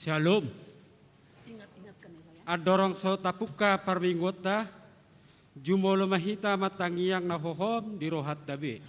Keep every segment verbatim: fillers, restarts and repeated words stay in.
Shalom. Andorang so tapungka parmingguonta, jumolo ma hita martangiang na hohom di rohanta be.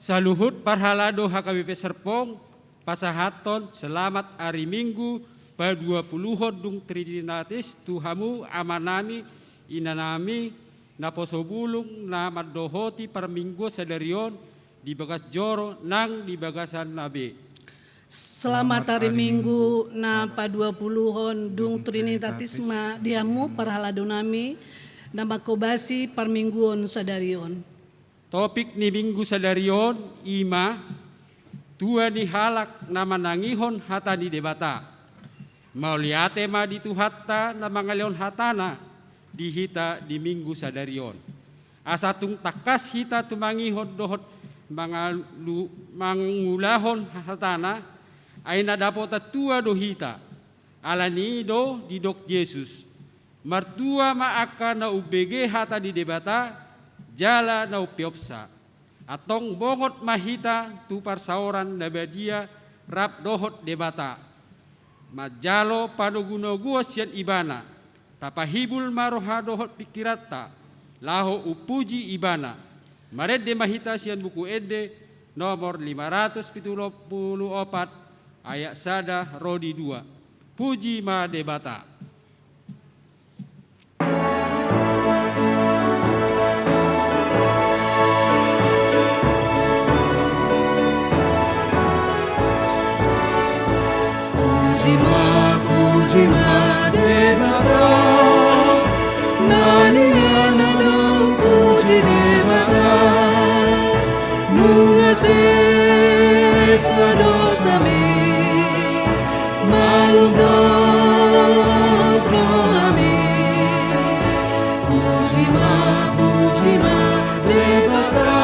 Saluhut parhalado H K B P Serpong, pasahathon selamat ari Minggu paduapuluhon dung Trinitatis tu hamu amanami, inanami, naposo bulung na mandohoti parmingguon sadari on di bagas joro nang di bagasanna be. Selamat ari Minggu na paduapuluhon dung Trinitatis ma di hamu parhaladonami na manghobasi parmingguon sadari on. Topik ni Minggu sadari on i ma: Tua ni halak na manangihon hata ni Debata. Mauliate ma di Tuhanta na mangalehon hatana di hita di Minggu sadari on. Asa tung tangkas hita tumangihon dohot mangalu-, mangulahon hatana, ai na dapotan tua do hita. Alani i do didok Jesus: Martua ma angka na umbege hata ni Debata, jala na umpeopsa. Antong bongot ma hita tu parsaoran na badia rap dohot Debata, manjalo panogunoguon sian Ibana. Tapahibul ma roha dohot pingkiranta, laho umpuji Ibana. Marende ma hita sian Buku Ende nomor lima ratus pitu pulu opat, ayat sada ro di dua. Puji ma Debata. Puji ma, puji ma Debata, na nian na dong puji Debata. Nunga sesa dosami, malum dohot rohami. Puji ma, puji ma Debata,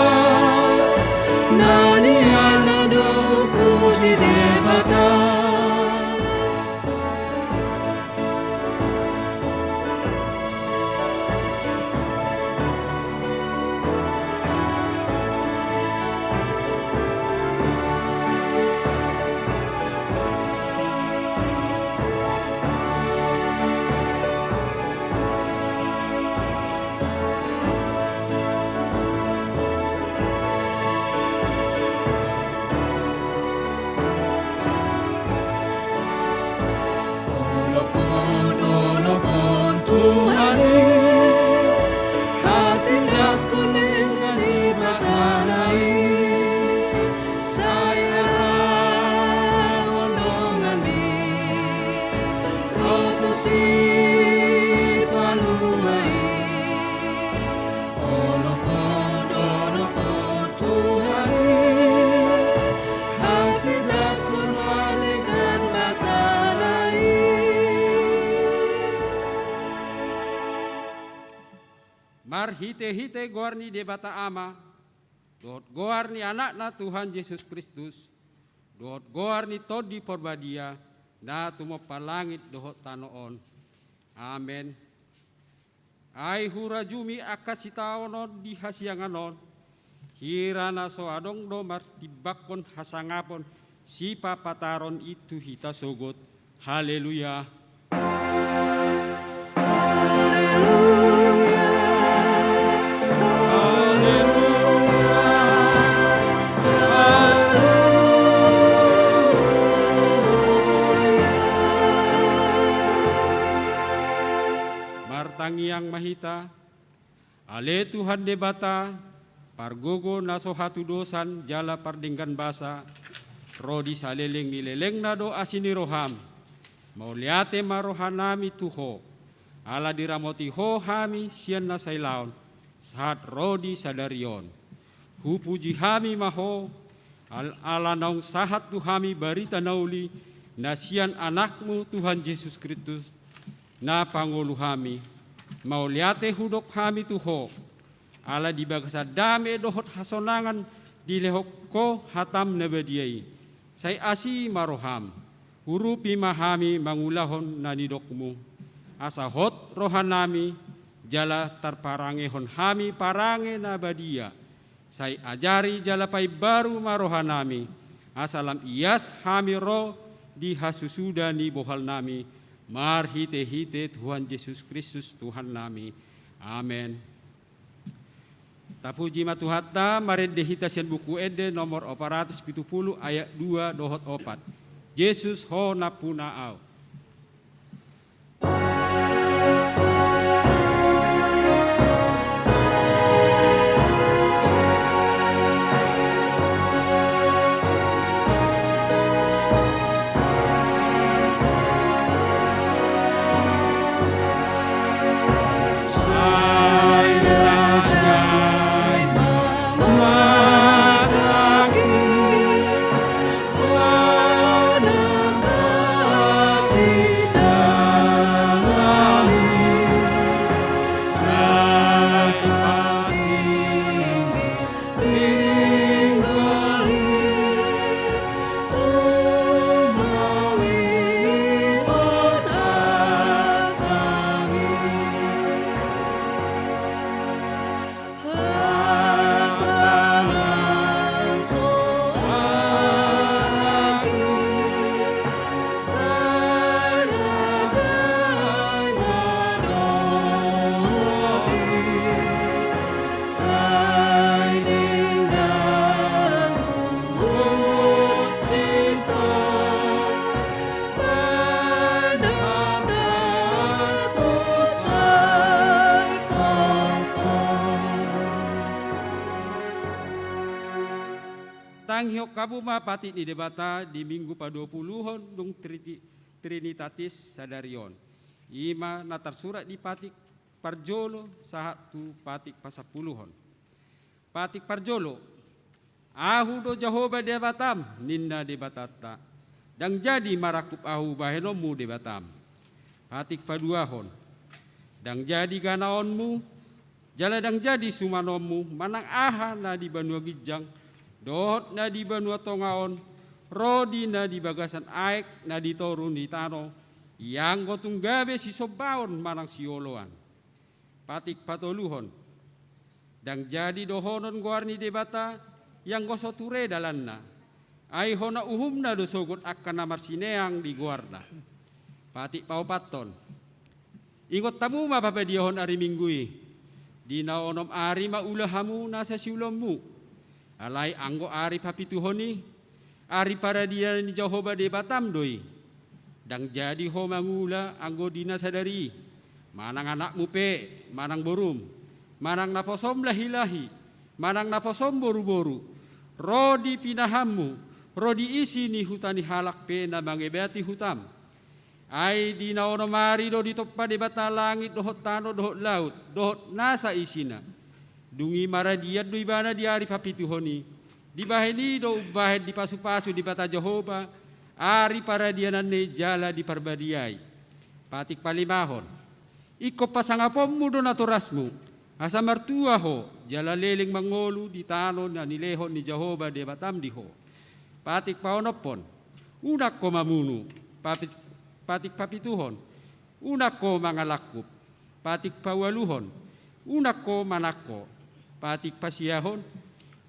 na nian na dong puji Debata. Olopon, olopon Tuhan i, hatindangkon denggan i basana i, sai arahon donganmi ro tu Sipalua i. Olopon, olopon Tuhan i, hatindangkon ma denggan basana i. Marhitehite goar ni Debata Ama, dohot goar ni Anakna Tuhan Jesus Kristus, dohot goar ni Tondi Porbadia, na tumompa langit dohot tano on. Amen. Ai hurajumi angka sitaonon di hasiangan on, hira na so adong do martimbangkon hasangapon sipapataron i tu hita sogot. Haleluya. Haleluya. Haleluya. Martangiang ma hita. Ale Tuhan Debata, pargogo na so hatudosan jala pardenggan basa, ro di saleleng ni lelengna do asi ni roham. Mauliate ma rohanami tu Ho, ala diramoti Ho hami sian na sailaon, sahat ro di sadari on. Hupuji hami ma Ho, al-, ala naung sahat tu hami barita na uli, na sian Anakmu Tuhan Jesus Kristus, na pangolu hami. Mauliate hudok hami tu Ho, ala di bagasan dame dohot hasonangan dilehon Ho hatam na badia i. Sai asi ma roham, urupi ma hami mangulahon na nidokmu. Asa hot rohanami, jala tarparangehon hami parange na badia. Sai ajari jala paimbaru ma rohanami, asa lam ias hami ro di hasusuda ni bohalnami, marhitehite Tuhan Jesus Kristus Tuhannami. Amen. Tapuji ma Tuhanta, marende hita sian Buku Ende nomor opat ratus pitu pulu ayat dua dohot opat. Jesus, Ho nampuna ahu. Tangihon hamu ma patik ni Debata di Minggu paduapuluhon dung Triti-, Trinitatis sadari on. I ma na tarsurat di patik parjolo sahat tu patik pasampuluhon. Patik parjolo, Ahu do Jahowa Debatam, ninna Debatanta. Ndang jadi marangkup Ahu bahenonmu debatam. Patik paduahon, ndang jadi ganaonmu, jala ndang jadi sumanonmu, manang aha na di banua ginjang, dohot na di banua tonga on, ro di na di bagasan aek na di toru ni tano, ianggo tung gabe sisombaon manang sioloan. Patik patoluhon, ndang jadi dohonon goar ni Debata, ianggo so ture dalanna. Ai hona uhumna do sogot angka na marsineang di goarna. Patik paopathon, ingot hamu ma papadiahon ari Minggu i. Di na onom ari ma ula hamu nasa siulaonmu. Alai anggo ari papituhon i, ari paradianan ni Jahowa Debatam do i. Ndang jadi ho mangula anggo di na sadari i, manang anakmu pe, manang borum, manang naposom lahilahi, manang naposom boruboru, ro di pinahanmu, ro di isi ni huta ni halak pe na mangebati hutam. Ai di na onom ari do ditompa Debata langit dohot tano dohot laut, dohot nasa isina. Dung i maradian do ibana di ari papituhon i. Dibahen i do umbahen dipasupasu Debata Jahowa ari paradiananna i jala diparbadiai. Patik palimahon, ingkon pasangaponmu do natorasmu, asa martua ho, jala leleng mangolu di tano na nilehon ni Jahowa Debatam di ho. Patik paonomhon, unang ho mamunu. Patik, patik papituhon, unang ho mangalangkup. Patik paualuhon, unang ho manangko. Patik pasiahon,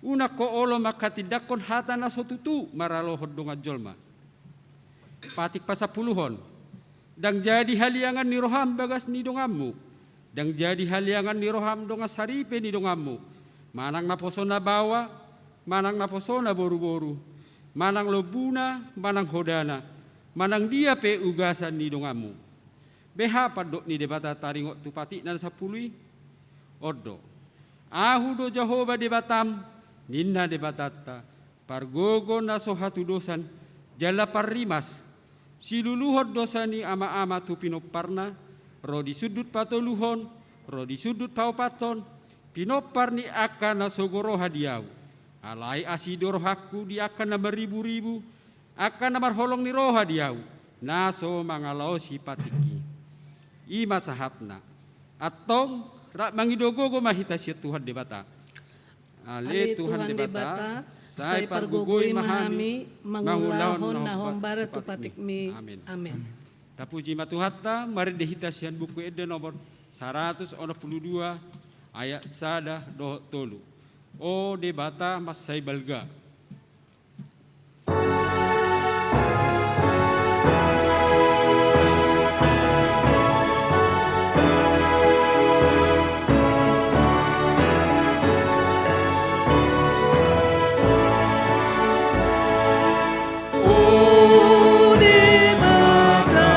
unang ho olo manghatindanghon hata na so tutu maralohon dongan jolma. Patik pasampuluhon, ndang jadi haliangan ni roham bagas ni donganmu, ndang jadi haliangan ni roham dongan saripe ni donganmu, manang naposo na baoa, manang naposo na boruboru, manang lombuna, manang hodana, manang dia pe ugasan ni donganmu. Beha pandok ni Debata taringot tu patikna na sampulu i? On do: Ahu do Jahowa Debatam, ninna Debatanta, pargogo na so hatudosan jala parrimas. Siluluhon dosa ni ama-ama tu pinomparna, ro di sundut patoluhon, ro di sundut paopathon, pinompar ni angka na sogo roha di ahu. Alai asi do rohangku di angka na marribu-ribu, angka na marholong ni roha di ahu, na so mangalaosi patik i. I ma sahatna. Antong, rap mangido gogo ma hita sian Tuhan Debata. Ale Tuhan Debata, sai pargogoi ma hami mangulahon na hombar tu patikmi. Amen. Tapuji ma Tuhanta, marende hita sian Buku Ende nomor saratus onom pulu dua, ayat sada dohot tolu. O Debata mansai balga. O Debata,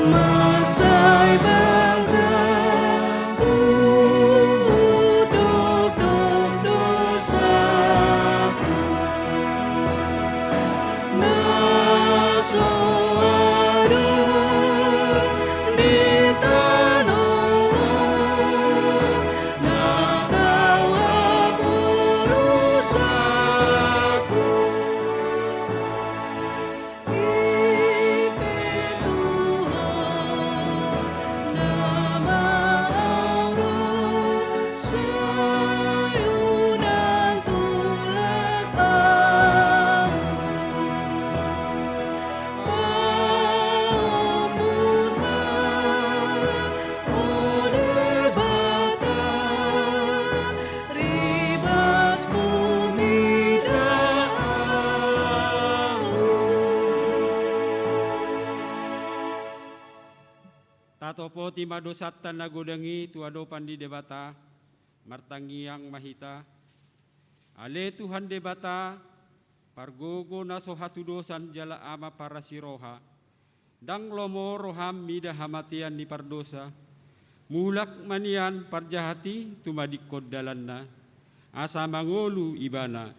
mansai balga, huundokdok dosaku. Na so adong di tano on, na tau haporusakku. I pe Tuhan nama au ro, sai unang tulak ahu. Paombun ma, o Debata, ribasmu mida ahu. Tatopoti ma dosanta na godang i tu adopan ni Debata, martangiang ma hita. Ale Tuhan Debata, pargogo na so hatudosan jala ama parasi roha, ndang lomo roham mida hamatean ni pardosa. Mulak ma nian parjahat i tumadingkon dalanna, asa mangolu ibana.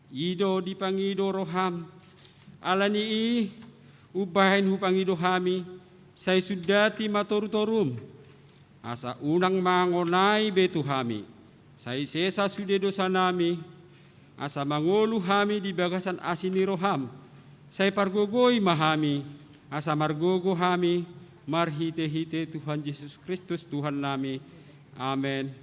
I do dipangido roham. Ala ni i, umbahen hupangido hami, sai sundati ma torutorum, asa unang mangonai be tu hami, sai sesa sude dosanami, asa mangolu hami di bagasan asi ni roham. Sai pargogoi ma hami, asa margogo hami, marhitehite Tuhan Jesus Kristus Tuhannami. Amen.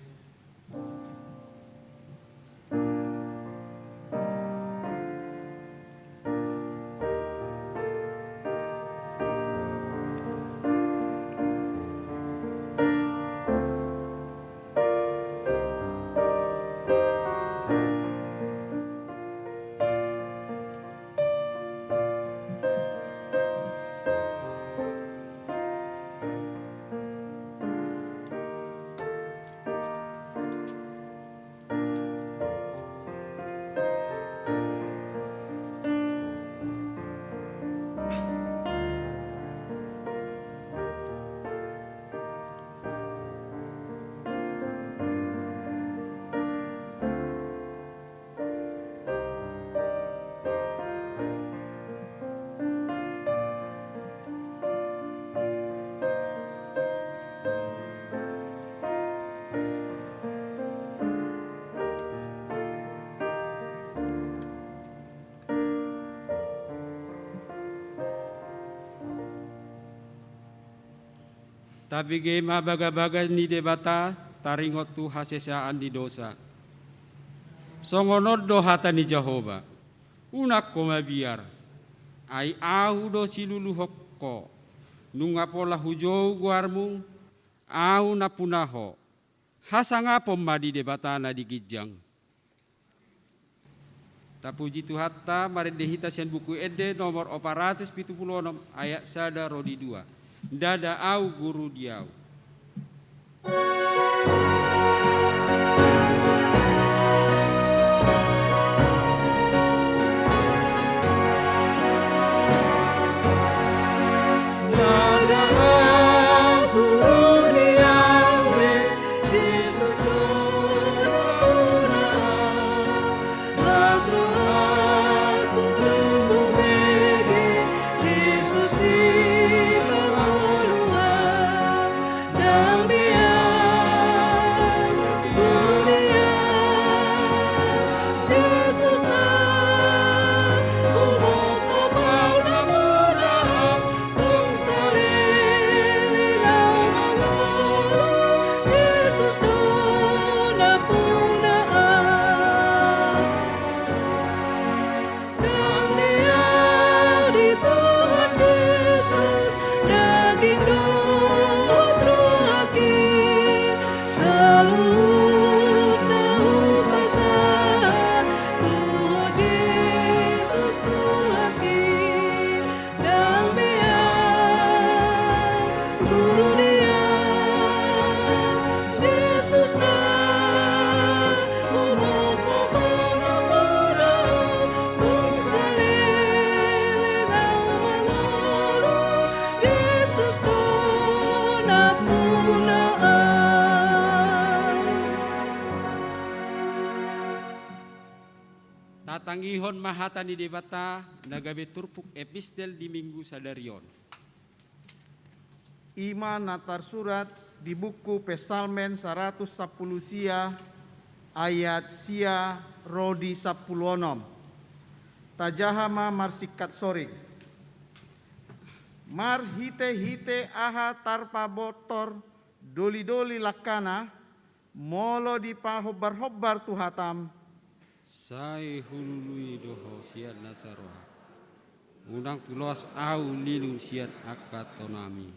Tabege ma bagabaga ni Debata taringot tu hasesaan ni dosa. Songon on do hata ni Jahowa: Unang ho mabiar, ai Ahu do siluluhon ho. Nunga pola hujou goarmu, Ahu nampuna ho. Hasangapon ma di Debata na di ginjang. Tapuji Tuhanta, marende hita sian Buku Ende nomor opat ratus pitu pulu onom, ayat sada ro di dua. Ndada ahu guru di ahu. Ndada Tangihon ma hata ni Debata na gabe turpuk epistel di Minggu sadari on. I ma na tarsurat di buku Psalmen saratus sampulu sia, ayat sia ro di sampulu onom. Tajaha ma marsingkat soring. Marhitehite aha tarpabotor dolidoli langkana, molo dipahombarhombar tu hatam? Sai hulului do Ho sian nasa rohangku. Unang tuloas ahu lilin sian angka tonami.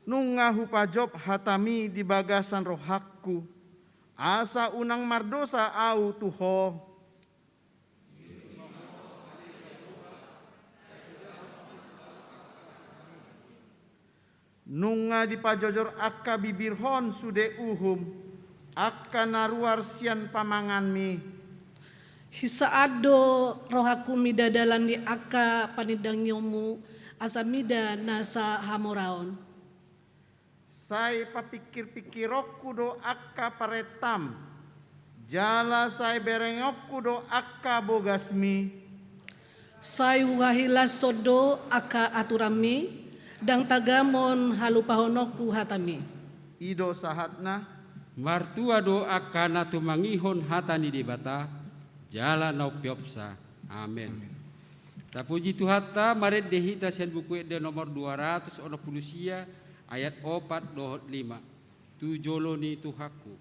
Nunga hupajop hatami di bagasan rohangku, asa unang mardosa ahu tu Ho. Nunga dipajojor angka bibirhon sude uhum, angka na ruar sian pamanganmi. Hinsaat do rohangku mida dalan ni angka panindangionmu, asa mida nasa hamoraon. Sai papingkirpingkironku do angka parentam, jala sai berengonku do angka bogasmi. Sai huhahilashon do angka aturanmi, ndang tagamon halupahononku hatami. I do sahatna. Martua do angka na tumangihon hata ni Debata, jala na umpeopsa. Amen. Amen. Tapuji Tuhanta, marende hita sian Buku Ende nomor dua ratus onom pulu sia, ayat opat dohot lima. Tu jolo ni Tuhanku.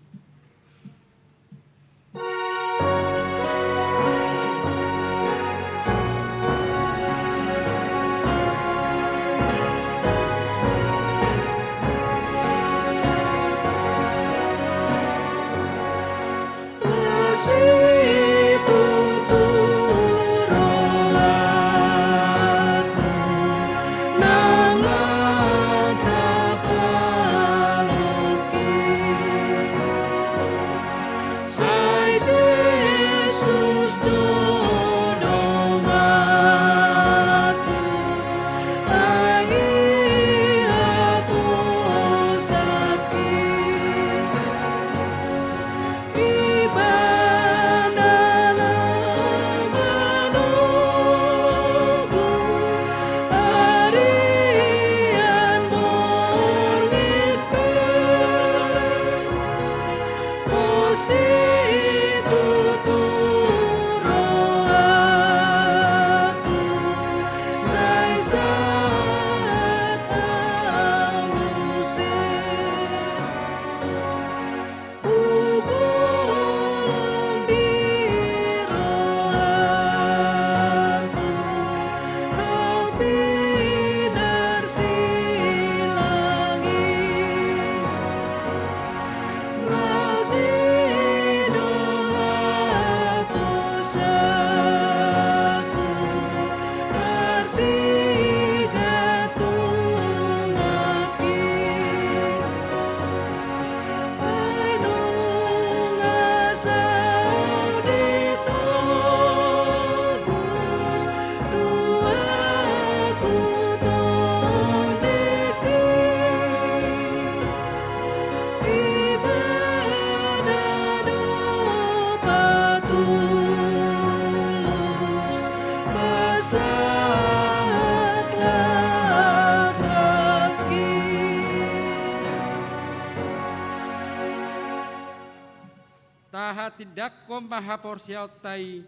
Tahatindangkon ma haporseaonta i,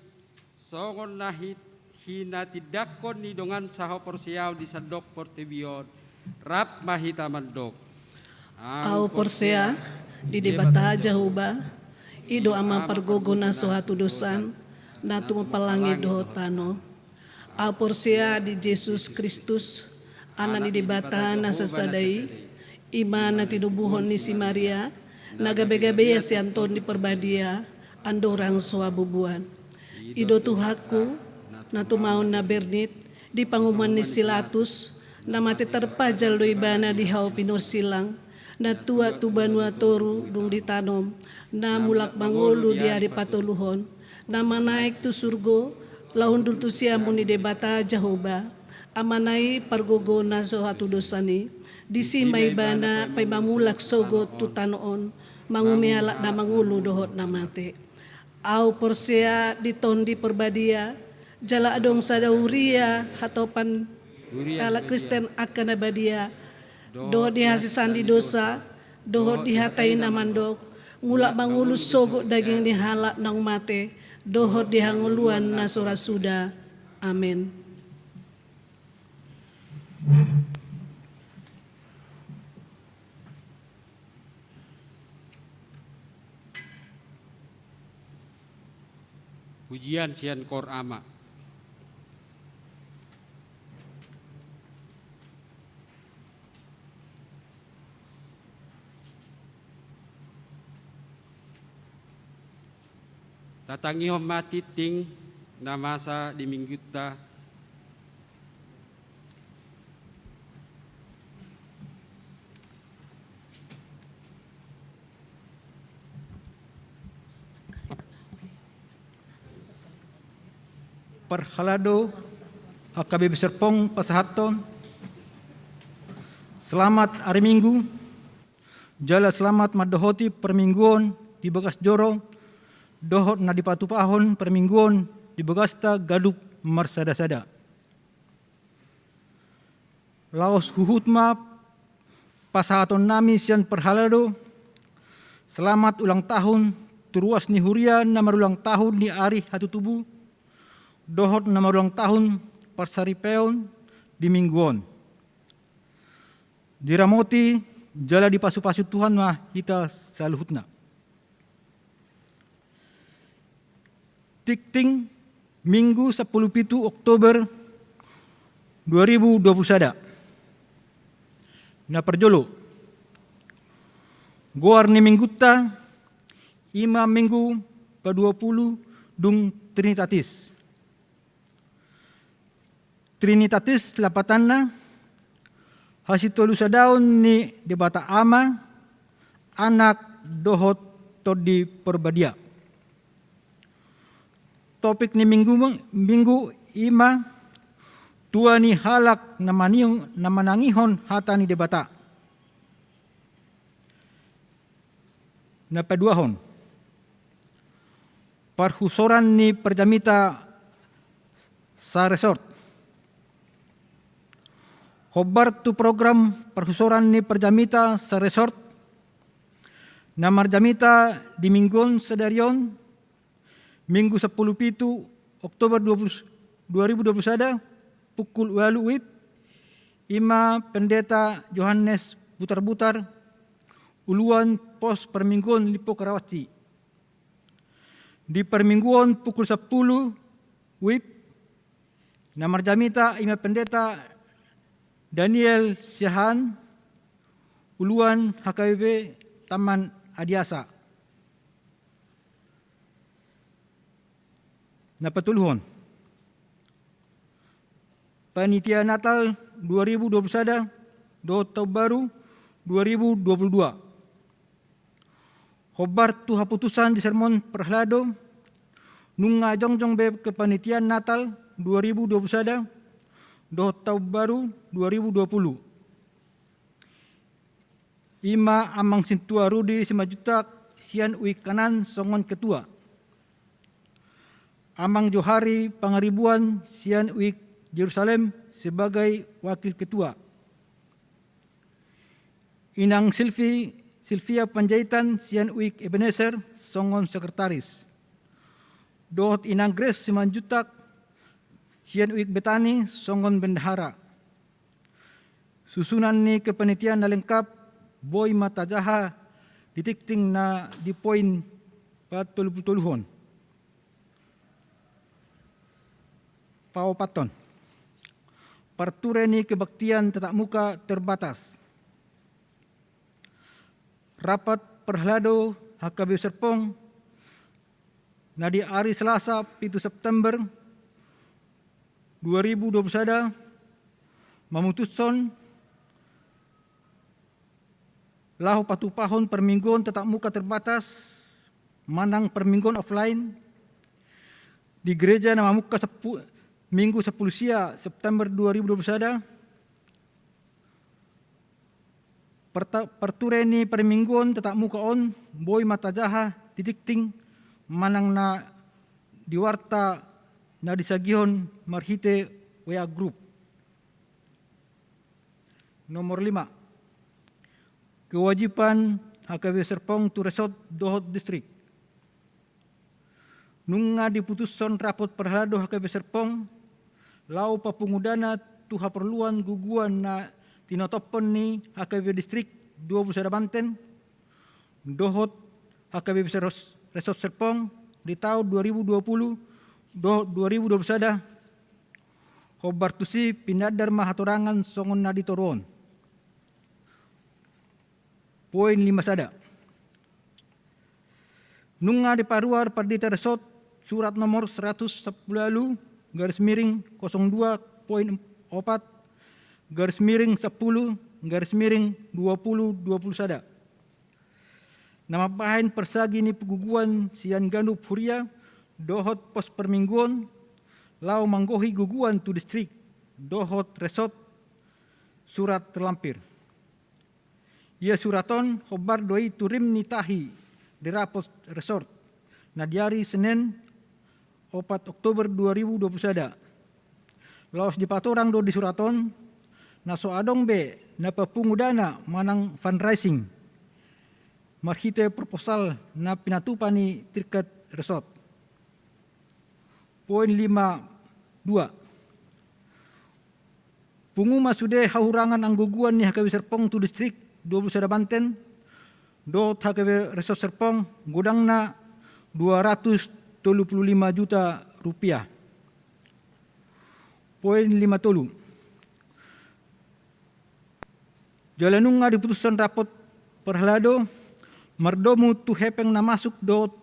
songon na hi-, hinatindangkon ni dongan sahaporseaon di sandok portibi on, rap ma hita mandok. Ahu porsea di Debata Jahowa, i do Ama pargogo na so hatudosan, na tumompa langit dohot tano. Ahu porsea di Jesus Kristus, Anak ni Debata na sasada i, i ma na tinubuhon ni si Maria, na gabe-gabe ia sian Tondi Parbadia, andorang so habubuhan. I do Tuhanku, na tumaon na bernit, di panguhuman ni si Latus, na mate tarpajal do ibana di hau pinorsilang, na tuat tu banua toru dung ditanom, na mulak mangolu di ari patoluhon, na manaek tu surgo, laho hundul tu siamun ni Debata Jahowa, Amana i pargogo na so hatudosan i, disi ma ibana paima mulak sogot tu tano on, mangume halak na mangolu dohot na mate. Ahu porsea di Tondi Porbadia, jala adong sada huria hatopan halak Kristen angka na badia, dohot di hasesaan ni dosa, dohot di hata i na mandok, mulak mangolu sogot daging ni halak naung mate, dohot di hangoluan na so ra suda. Amen. Pujian sian Koor Ama. Tatangihon ma tingting na masa di Minggunta. Parhalado, H K B P Serpong pasahathon selamat ari Minggu, jala selamat mandohoti parmingguon di bagas joro, dohot na dipatupahon parmingguon di bagasta ganup marsada-sada. Laos huhut ma pasahatonnami sian parhalado selamat ulang tahun tu ruas ni huria na marulang tahun ni ari hatutubu, dohot na marulang tahun parsaripeon di Minggu on. Diramoti jala dipasupasu Tuhan ma hita saluhutna. Tingting Minggu sampulu pitu Oktober dua ribu dua pulu sada. Na parjolo, goar ni Minggunta i ma Minggu padua pulu dung Trinitatis. Trinitatis lapatanna, hasitolusadaon ni Debata Ama, Anak, dohot Tondi Porbadia. Topik ni Minggu, Minggu i ma tua ni halak na mani-, na manangihon hata ni Debata. Na paduahon, parhusoran ni parjamita saresort. Hombar tu program parhusoran ni parjamita saresort na marjamita di Minggu on sadari on, Minggu sampulu pitu Oktober dua puluh, dua ribu dua puluh sada, pukul ualu wib, i ma Pendeta Johannes Butarbutar, uluan pos parmingguon Limpo Karawaci. Di parmingguon pukul sampulu wib, na marjamita i ma Pendeta Daniel Siahaan, uluan H K B P Taman Adiasa. Na patoluhon, Panitia Natal dua ribu dua puluh sada dohot Taon Baru dua ribu dua puluh dua. Hombar tu haputusan di sermon parhalado, nunga jongjong be kepanitiaan Natal dua ribu dua puluh sada dohot Taon Baru dua ribu dua puluh. I ma Amang Sintua Rudi Simanjuntak sian U I Kanan songon ketua. Amang Johari Pangaribuan sian U I Jerusalem sebagai wakil ketua. Inang Silvi, Silvia Panjaitan sian U I Ebenezer songon sekretaris. Dohot Inang Grace Simanjuntak sian U I Betani songon bendahara. Susunan ni kepanitiaan na lengkap boi ma tajaha di tingting na di poin patolupulutoluhon. Paopathon, parture ni kebaktian tatap muka terbatas. Rapat parhalado H K B P Serpong na di ari Selasa pitu September dua ribu dua puluh sada mamutushon laho patupahon parmingguon tatap muka terbatas manang parmingguon offline di gereja na mamungka sepu-, Minggu sampulu sia September dua ribu dua puluh sada. Parta-, parture ni parmingguon tatap muka on boi ma tajaha di tingting manang na di warta na disagihon marhite W A grup. Nomor lima, kewajiban H K B P Serpong tu resort dohot distrik. Nunga diputushon rapot parhalado H K B P Serpong laho papungu dana tu haporluan guguan na tinotophon ni H K B P distrik dua pulu sada Banten dohot H K B P Seros-, Resort Serpong di taon dua ribu dua pulu dohot dua ribu dua pulu sada. Hombar tusi pinandar ma hatorangan songon na di toru on. Poin lima sada. Nunga diparuar Pandita Resort surat nomor seratus sampulu ualu garis miring kosong dua poin opat garis miring sampulu garis miring dua pulu dua pulu sada. Na mambahen parsagi ni guguan sian ganup huria dohot pos parmingguon laho manggohi guguan tu distrik dohot resort surat terlampir. Ia surat on hombar do i tu rim ni tahi di rapot resort na di ari Senen opat Oktober dua ribu dua pulu sada. Laos dipatorang do di surat on na so adong be na papungu dana manang fundraising marhite proposal na pinatupa ni tingkat resort. Poin lima dua. Pungu ma sude hahurangan anggo guguan ni H K B P Serpong tu distrik dua pulu sada Banten dohot H K B P Resort Serpong godangna dua ratus tolu pulu lima juta rupiah. Poin lima tolu. Jala nunga diputushon rapot parhalado mardomu tu hepeng na masuk dohot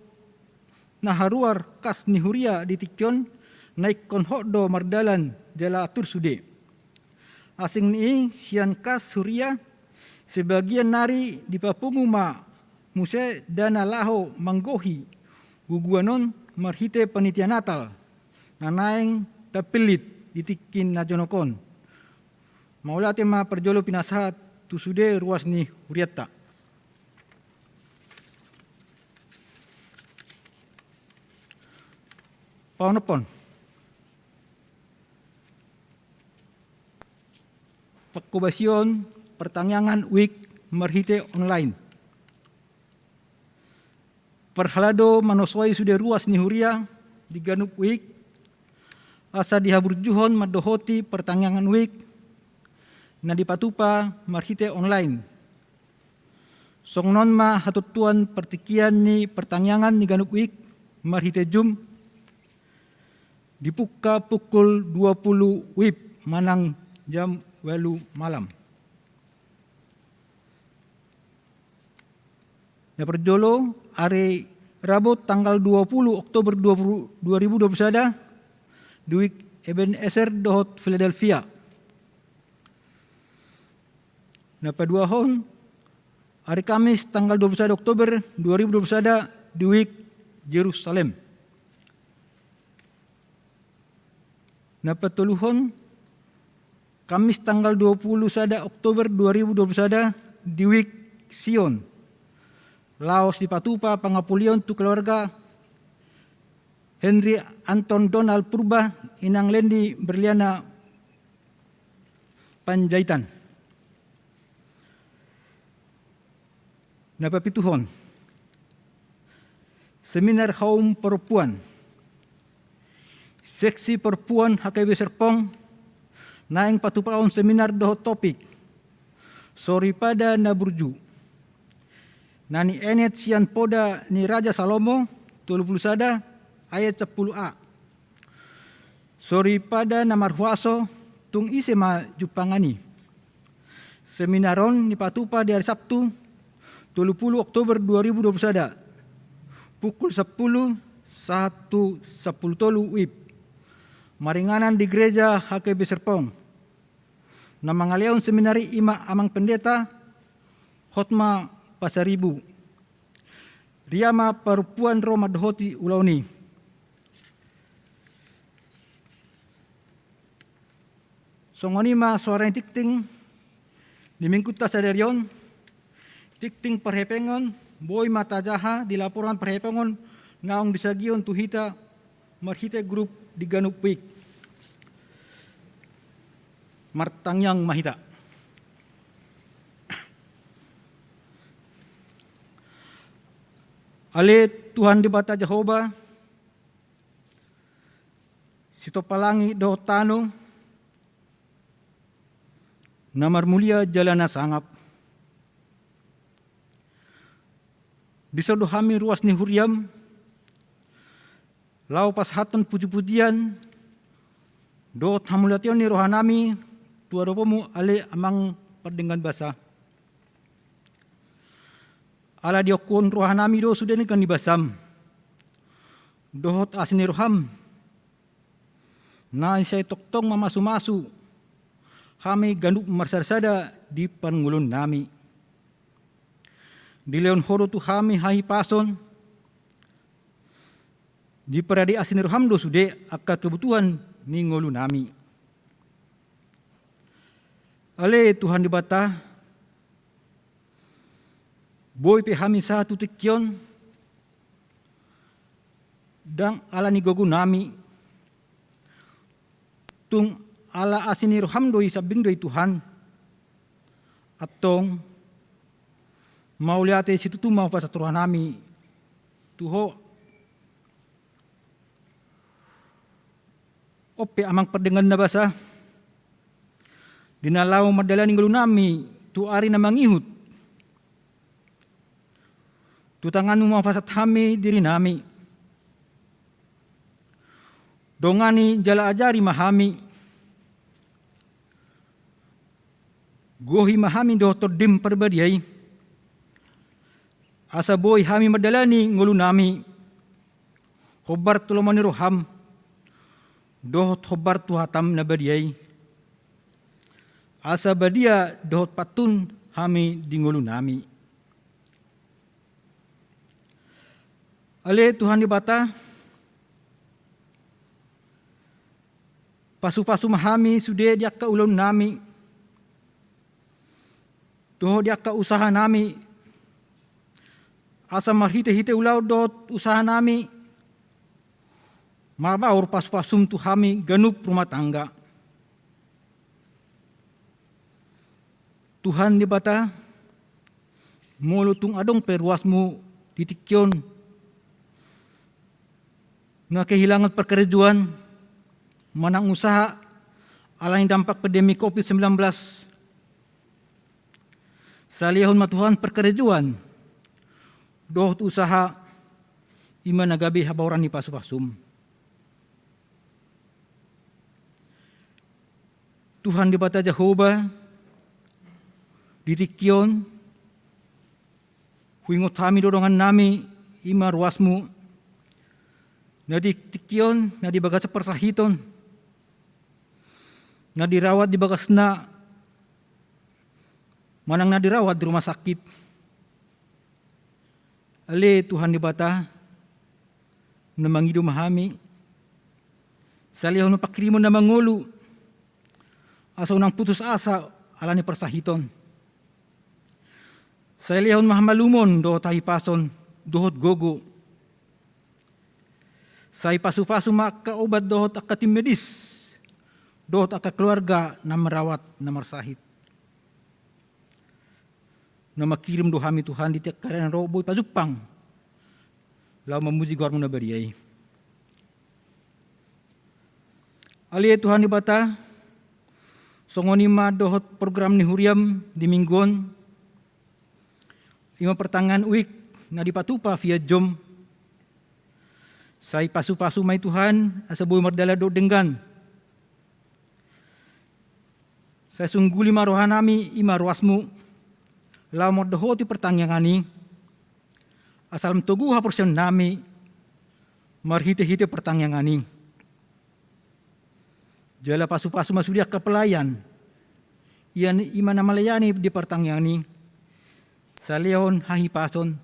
na haruar kas ni huria di tingki on na ingkon hot do mardalan jala atur sude. Asing ni i sian kas huria sebagian nari dipapungu ma muse dana laho manggohi guguan on marhite panitia Natal na naeng tapillit di tingki na jonok on. Mauliate ma parjolo pinasahat tu sude ruas ni hurianta. Paonomhon. Pangkobasion partangiangan uik marhite online. Parhalado manosoi sude ruas ni huria di ganup uik asa dihaburjuhon mandohoti partangiangan uik na dipatupa marhite online. Songon on ma hatontuan partingkian ni partangiangan ni ganup uik marhite Zoom, dipungka pukul dua pulu wib manang jam ualu malam. Na parjolo, ari Rabu tanggal dua pulu Oktober dua puluh, dua ribu dua puluh sada, di uik Ebenezer dohot Philadelphia. Na paduahon, ari Kamis tanggal dua puluh sada Oktober dua ribu dua puluh sada, di uik Jerusalem. Na patoluhon, Kamis tanggal dua puluh sada Oktober dua ribu dua puluh sada, di uik Sion. Laos dipatupa pangapulion tu keluarga Henry Anton Donald Purba, Inang Lendi Berliana Panjaitan. Na papituhon, seminar haum parompuan. Seksi parompuan H K B P Serpong naeng patupahon seminar dohot topik Soripada na burju. Na nienet sian poda ni Raja Salomo tolu pulu sada ayat sampulu a. Soripada na marhuaso, tung ise ma jumpangan i. Seminar on dipatupa di ari Sabtu tolu pulu Oktober dua ribu dua puluh sada, pukul sampulu sahat tu sampulu tolu wib. Maringanan di Gereja H K B P Serpong. Na mangalehon seminar i ima Amang Pendeta Hotma Pasaribu. Ria ma parompuan ro mandohoti ulaon i. Songon i ma soara ni tingting di Minggunta sadari on. Tingting parhepengon, boi ma tajaha di laporan parhepengon naung disagihon tu hita marhite grup di ganup wijk. Martangiang ma hita. Ale Tuhan Debata Jahowa, sitompa langit dohot tano, na marmulia jala na sangap. Dison do hami ruas ni huriam, laho pasahathon pujipujian dohot hamuliateon ni rohanami tu adopanmu ale amang pardenggan basa. Ala diongkon rohanami do sude denggan ni basam dohot asi ni roham, na sai tongtong mamasumasu hami ganup marsadasada di parngoluonnami. Dilehon ho do tu hami hahipason, diparade asi ni roham do sude angka kebutuhan ni ngolunami. Ale Tuhan Debata, boi pe hami sahat tu tingki on, ndang ala ni gogonami, tung ala asi ni roham do i, sambing do i Tuhan. Antong, mauliate situtu ma hupasahat rohanami tu ho. On pe amang pardenggan na basa, di na laho mandalani ngolunami tu ari na mangihut, tu tanganmu ma hupasahat hami dirinami. Dongani jala ajari ma hami. Gohi ma hami dohot Tondim Parbadia i, asa boi hami mandalani ngolunami hombar tu lomo ni roham dohot hombar tu hatam na badia i, asa badia dohot pantun hami di ngolunami. Ale Tuhan Debata, pasupasu ma hami sude di angka ulaonnami dohot di angka usahanami, asa marhitehite ulaon dohot usahanami mabaor pasupasum tu hami ganup rumah tangga. Tuhan Debata, molo tung adong pe ruasmu di tingki on na kehilangan parkarejoan manang usaha ala ni dampak pandemi covid sembilan belas, salehon ma Tuhan parkarejoan dohot usaha, i ma na gabe habaoran ni pasupasum. Tuhan Debata Jahowa, di tingki on huingot hami do dongannami, i ma ruasmu, na di tingki on na di bagasan parsahiton, na dirawat di bagasna manang na dirawat di rumah sakit. Ale Tuhan Debata, na mangido ma hami, salehon ma pangkirimon na mangolu, asa unang putus asa ala ni parsahiton. Salehon ma hamalumon dohot hahipason dohot gogo. Sai pasupasu ma angka obat dohot angka tim medis dohot angka keluarga na marawat na marsahit. Na mangkirim do hami Tuhan di tiap karena ro boi pajumpang laho mamuji goarmu na badia i. Ale Tuhan Debata, songon i ma dohot program ni huriam di minggu on, i ma pertengahan wijk na dipatupa via Zoom. Sai pasupasu ma i Tuhan asa boi mardalan dohot denggan. Sai sungguli ma rohanami, i ma ruasmu, laho mandohoti partangiangan i, asa lam togu haporseaonnami marhitehite partangiangan i. Jala pasupasu ma sude angka pelayan, ia i ma na melayani di partangiangan i, salehon hahipason,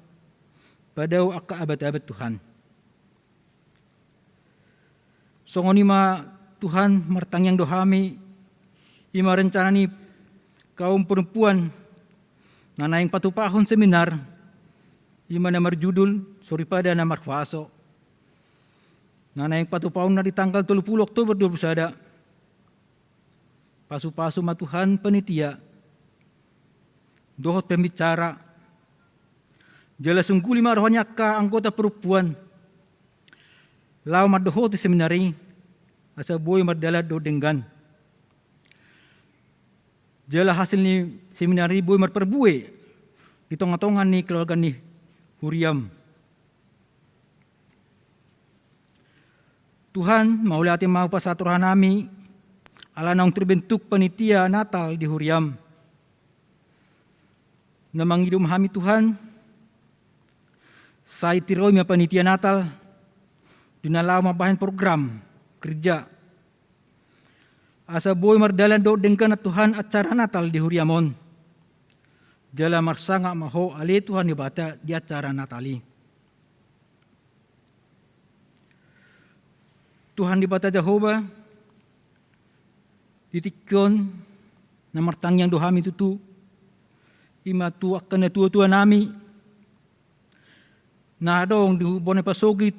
padao angka abat-abat Tuhan. Songon i ma Tuhan, martangiang do hami, i ma rencana ni kaum perempuan na naeng patupahon seminar, i ma na marjudul Soripada na Marhuaso. na naeng patupaonna di tanggal tolu pulu Oktober dua pulu sada. Pasupasu ma Tuhan panitia dohot pembicara, jala sungguli ma roha ni angka anggota parompuan laho mandohoti seminari, asa boi mardalan dohot denggan. Jala hasil ni seminari boi marparbue di tongatonga ni keluarga ni huriam. Tuhan, mauliate ma hupasahat rohanami ala naung terbentuk panitia Natal di huriam. Na mangido ma hami Tuhan, sai tiroi ma panitia Natal di na laho mambahen program kerja, asa boi mardalan dohot denggan Tuhan acara Natal di huriam on. Jala marsangap ma Ho ale Tuhan Debata di acara Natal i. Tuhan Debata Jahowa, di tingki on na martangiang do hami tutu, i ma tu angka natuatuanami na adong di bona pasogit,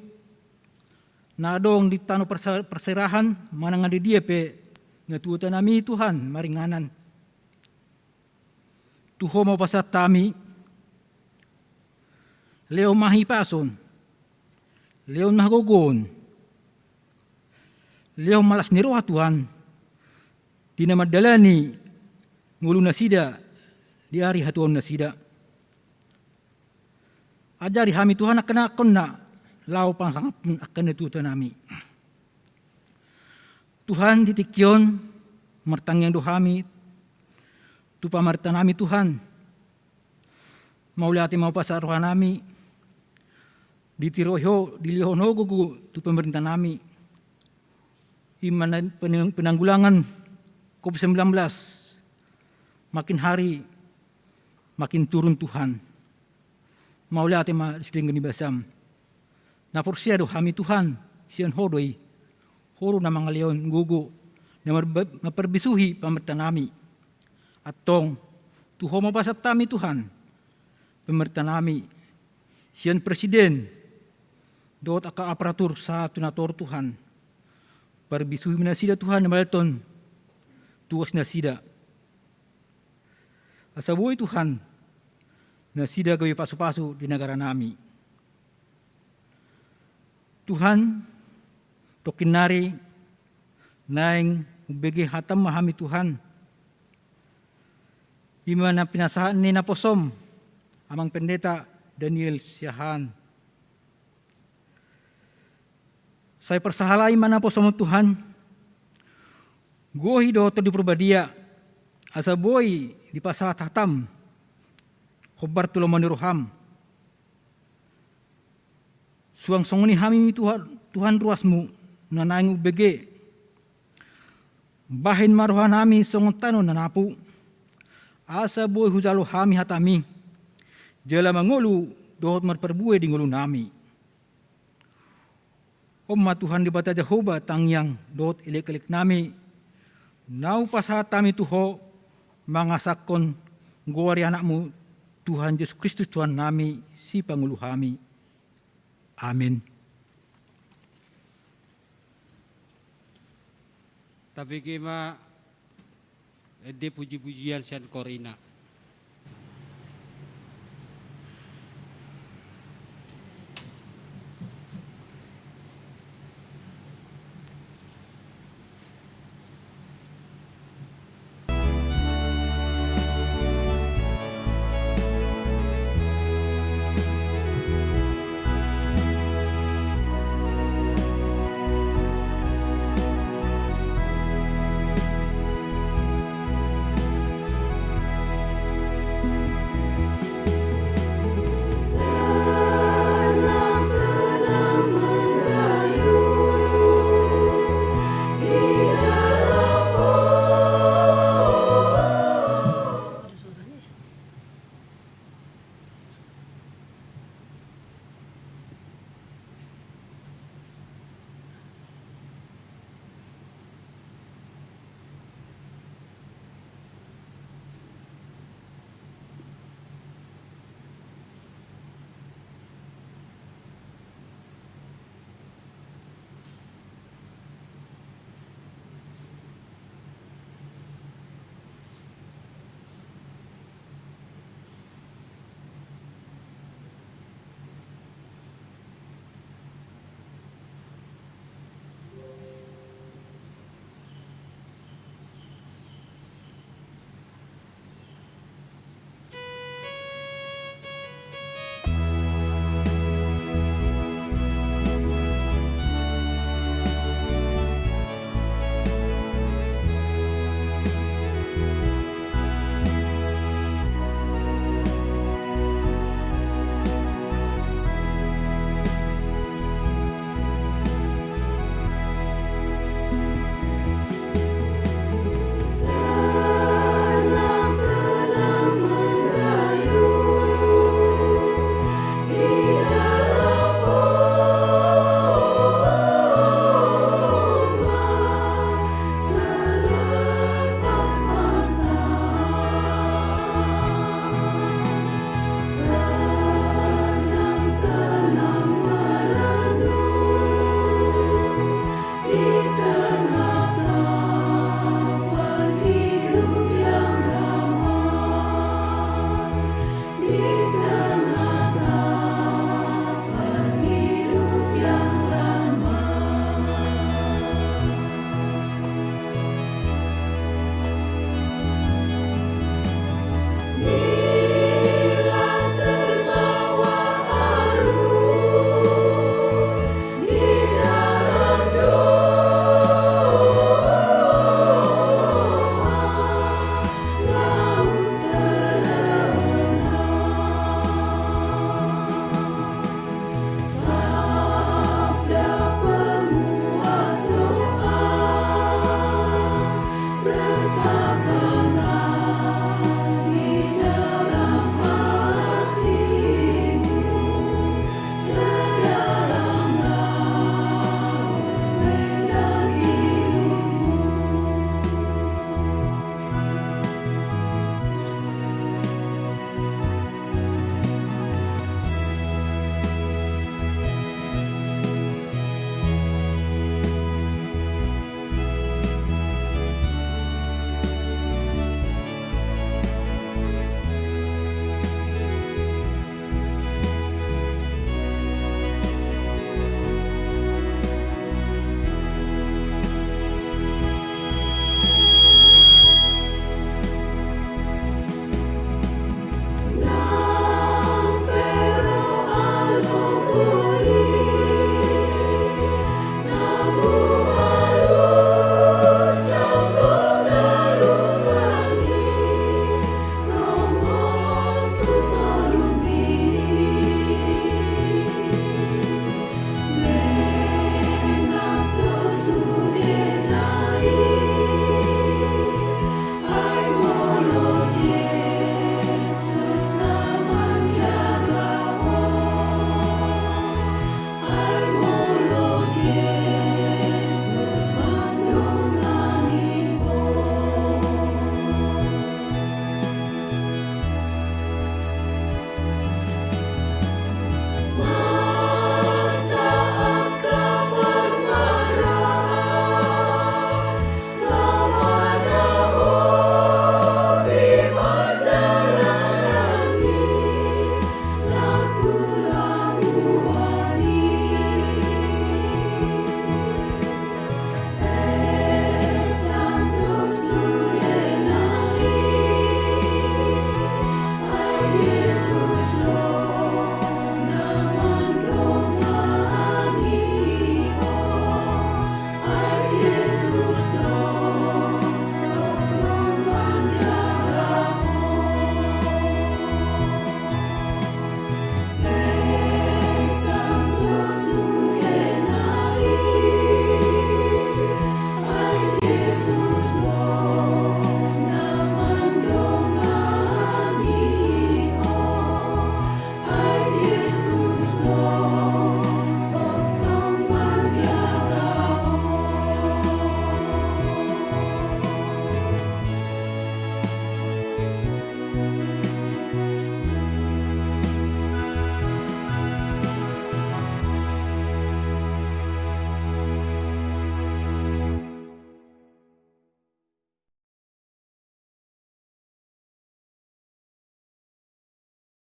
na adong di tano persa-, perserahan, manang di dia pe natuatuanami Tuhan maringanan. Tu Ho ma hupasahat hami, lehon ma hahipason, lehon ma hagogoon, lehon ma las ni roha Tuhan, di na mandalani ngolu nasida di ari hatuaon nasida. Ajari hami Tuhan angka na angkon na laho pasangaphon angka natuatuanami. Tuhan, di tingki on martangiang do hami tu pamarentanami Tuhan. Mauliate ma hupasahat rohanami, ditiroi Ho, dilehon Ho gogo tu pamarentanami. I ma na penang-, penanggulangan covid sembilan belas makin hari makin turun Tuhan. Mauliate ma di sude denggan ni basam. Na porsea do hami Tuhan, sian Ho do i. Ho do na mangalehon gogo na mar-, maparbisuhi pamarentanami. Antong, tu Ho ma hupasahat hami Tuhan, pamarentanami, sian presiden dohot angka aparatur sahat tu na torop Tuhan. Parbisuhi ma nasida Tuhan na mangalehon tugas nasida. Asa boi Tuhan nasida gabe pasupasu di nagaranami. Tuhan, tongkin nari naeng umbege hataM ma hami Tuhan. I ma na pinasahat ni naposoM, Amang Pendeta Daniel Siahaan. Sai parsahalai ma naposoM Tuhan, gohi dohot Tondi Parbadia, asa boi dipasahat hataM hombar tu lomo ni rohaM. Suang songon i hami Tuhan, Tuhan ruasMu na naeng umbege. Bahen ma rohanami songon tano na napu, asa boi hujalo hami hataMi, jala mangolu dohot marparbue di ngolunami. On ma Tuhan Debata Jahowa tangiang dohot elekeleknami, na hupasahat hami tu Ho, mangasahon goar ni AnakMu, Tuhan Jesus Kristus Tuhannami, Sipangolu hami. Amen. Tabege ma ende pujipujian sian Korina.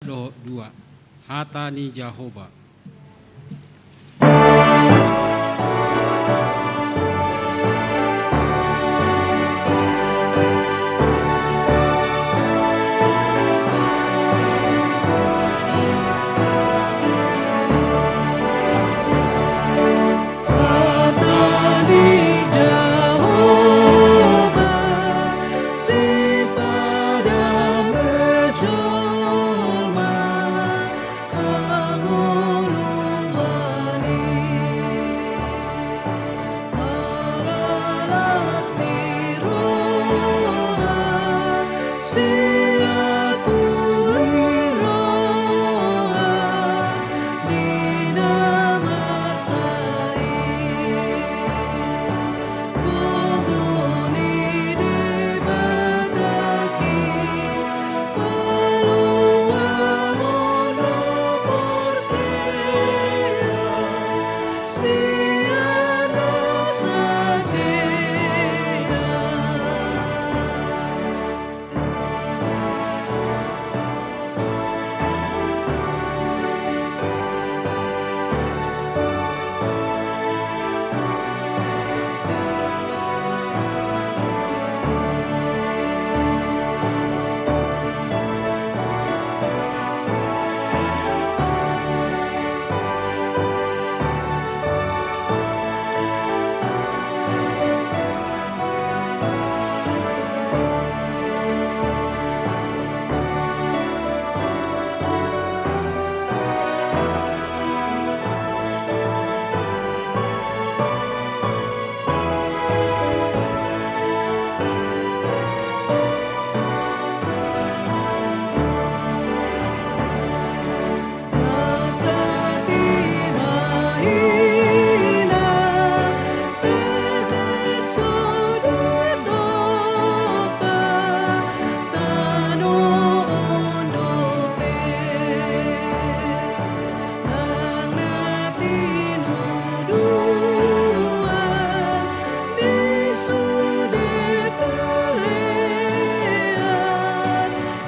dohot dua. Hata ni Jahowa. Hata ni Jahowa, sipadan berjolma hangoluan i. Las ni roha, siapuli roha ni na marsahit. Gogo ni Debata i, paluahon do porsea sian rasa jea.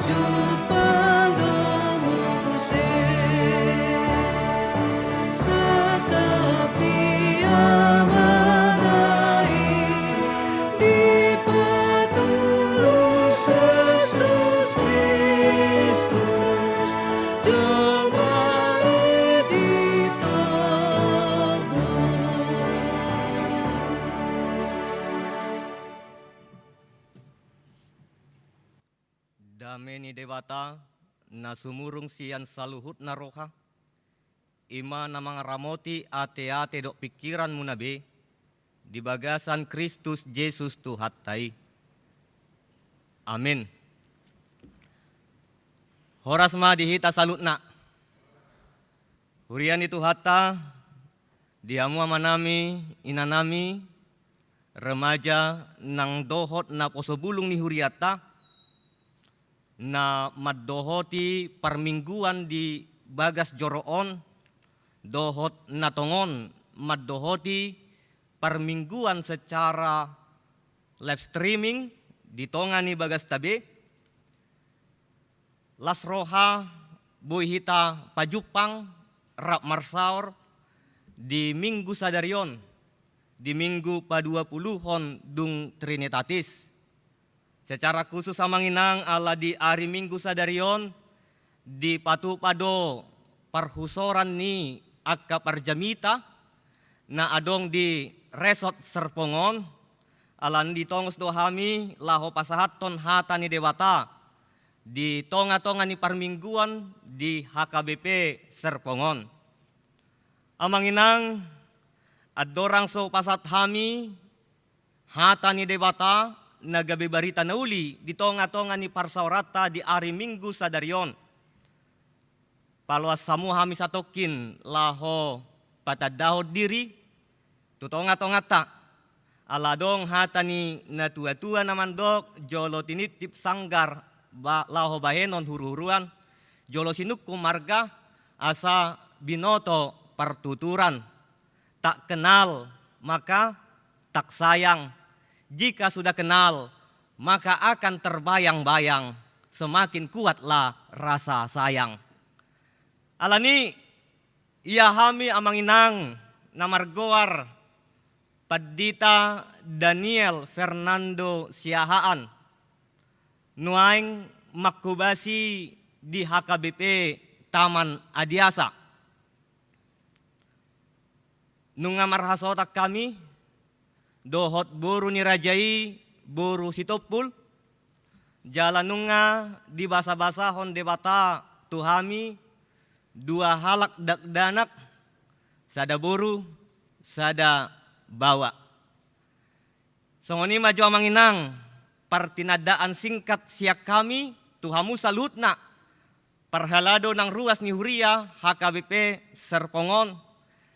Jumpang do muse sangkap ni Amanta i, dipatulus Jesus Kristus, jolma i ditobus. Dame ni Debata, na sumurung sian saluhutna roha, i ma na mangaramoti ateate dohot pingkiranmuna be di bagasan Kristus Jesus Tuhanta i. Amen. Horas ma di hita saluhutna. Huria ni Tuhanta, di hamu amanami, inanami, remaja nang dohot naposo bulung ni hurianta, na mandohoti parmingguan di bagas joro on, dohot na tongon mandohoti parmingguan secara live streaming di tonga ni bagasta be. Las roha boi hita pajumpang rap marsaor di Minggu sadari on, di Minggu paduapuluhon dung Trinitatis. Secara khusus amang inang, ala di ari Minggu sadari on dipatupa do parhusoran ni angka parjamita na adong di Resort Serpong on, ala ni ditongos do hami laho pasahathon hata ni Debata di tonga-tonga ni parmingguan di H K B P Serpong on. Amang inang, andorang so pasahat hami hata ni Debata na gabe barita na uli di tonga-tonga ni parsaoranta di ari Minggu sadari on, paloas hamu hami satongkin laho patandahon diri tu tonga-tonganta. Ala adong hata ni natua-tua na mandok, jolo tiniptip sanggar ba-, laho bahenon huru-huruan, jolo sinungkun marga asa binoto partuturan. Tak kenal, maka tak sayang. Jika sudah kenal, maka akan terbayang-bayang, semakin kuatlah rasa sayang. Alani i, ia hami amang inang na margoar Pandita Daniel Fernando Siahaan, nuaeng manghobasi di H K B P Taman Adiasa. Nunga marhasohotan hami dohot boru ni raja i, boru Sitompul, jala nunga dibasabasahon Debata tu hami dua halak dakdanak, sada boru, sada baoa. Songon i ma jo amang inang, partinandaan singkat sian hami tu hamu saluhutna, parhalado nang ruas ni huria H K B P Serpong on,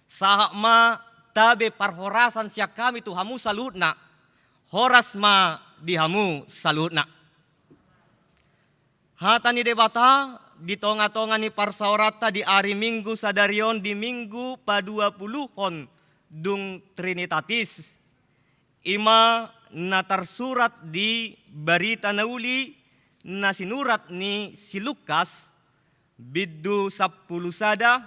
sahat ma tabe parhorasan sian hami tu hamu saluhutna, horas ma di hamu saluhutna. Hata ni Debata di tongatonga ni parsaoranta di ari Minggu sadari on, di Minggu paduapuluhon dung Trinitatis, i ma na tarsurat di Barita Na Uli na sinurat ni si Lukas, bindu sampulu sada,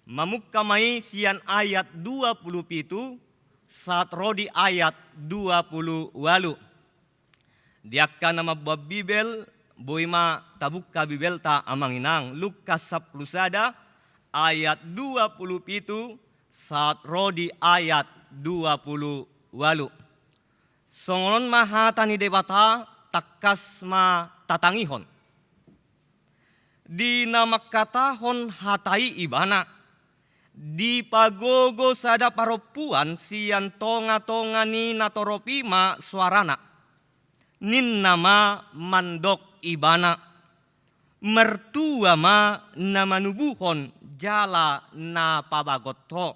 mamungka ma i sian ayat dua pulu pitu sahat ro di ayat dua pulu ualu. Di angka na mamboan Bibel, boi ma tabungka Bibelta amang inang, Lukas sampulu sada ayat dua pulu pitu sahat ro di ayat dua pulu ualu. Songon on ma hata ni Debata, tangkas ma tatangihon. Di na mangkatahon hata i ibana, dipagogo sada parompuan sian tongatonga ni natorop i ma soarana. Ninna ma mandok ibana, martua ma na manubuhon jala na pabagot ho.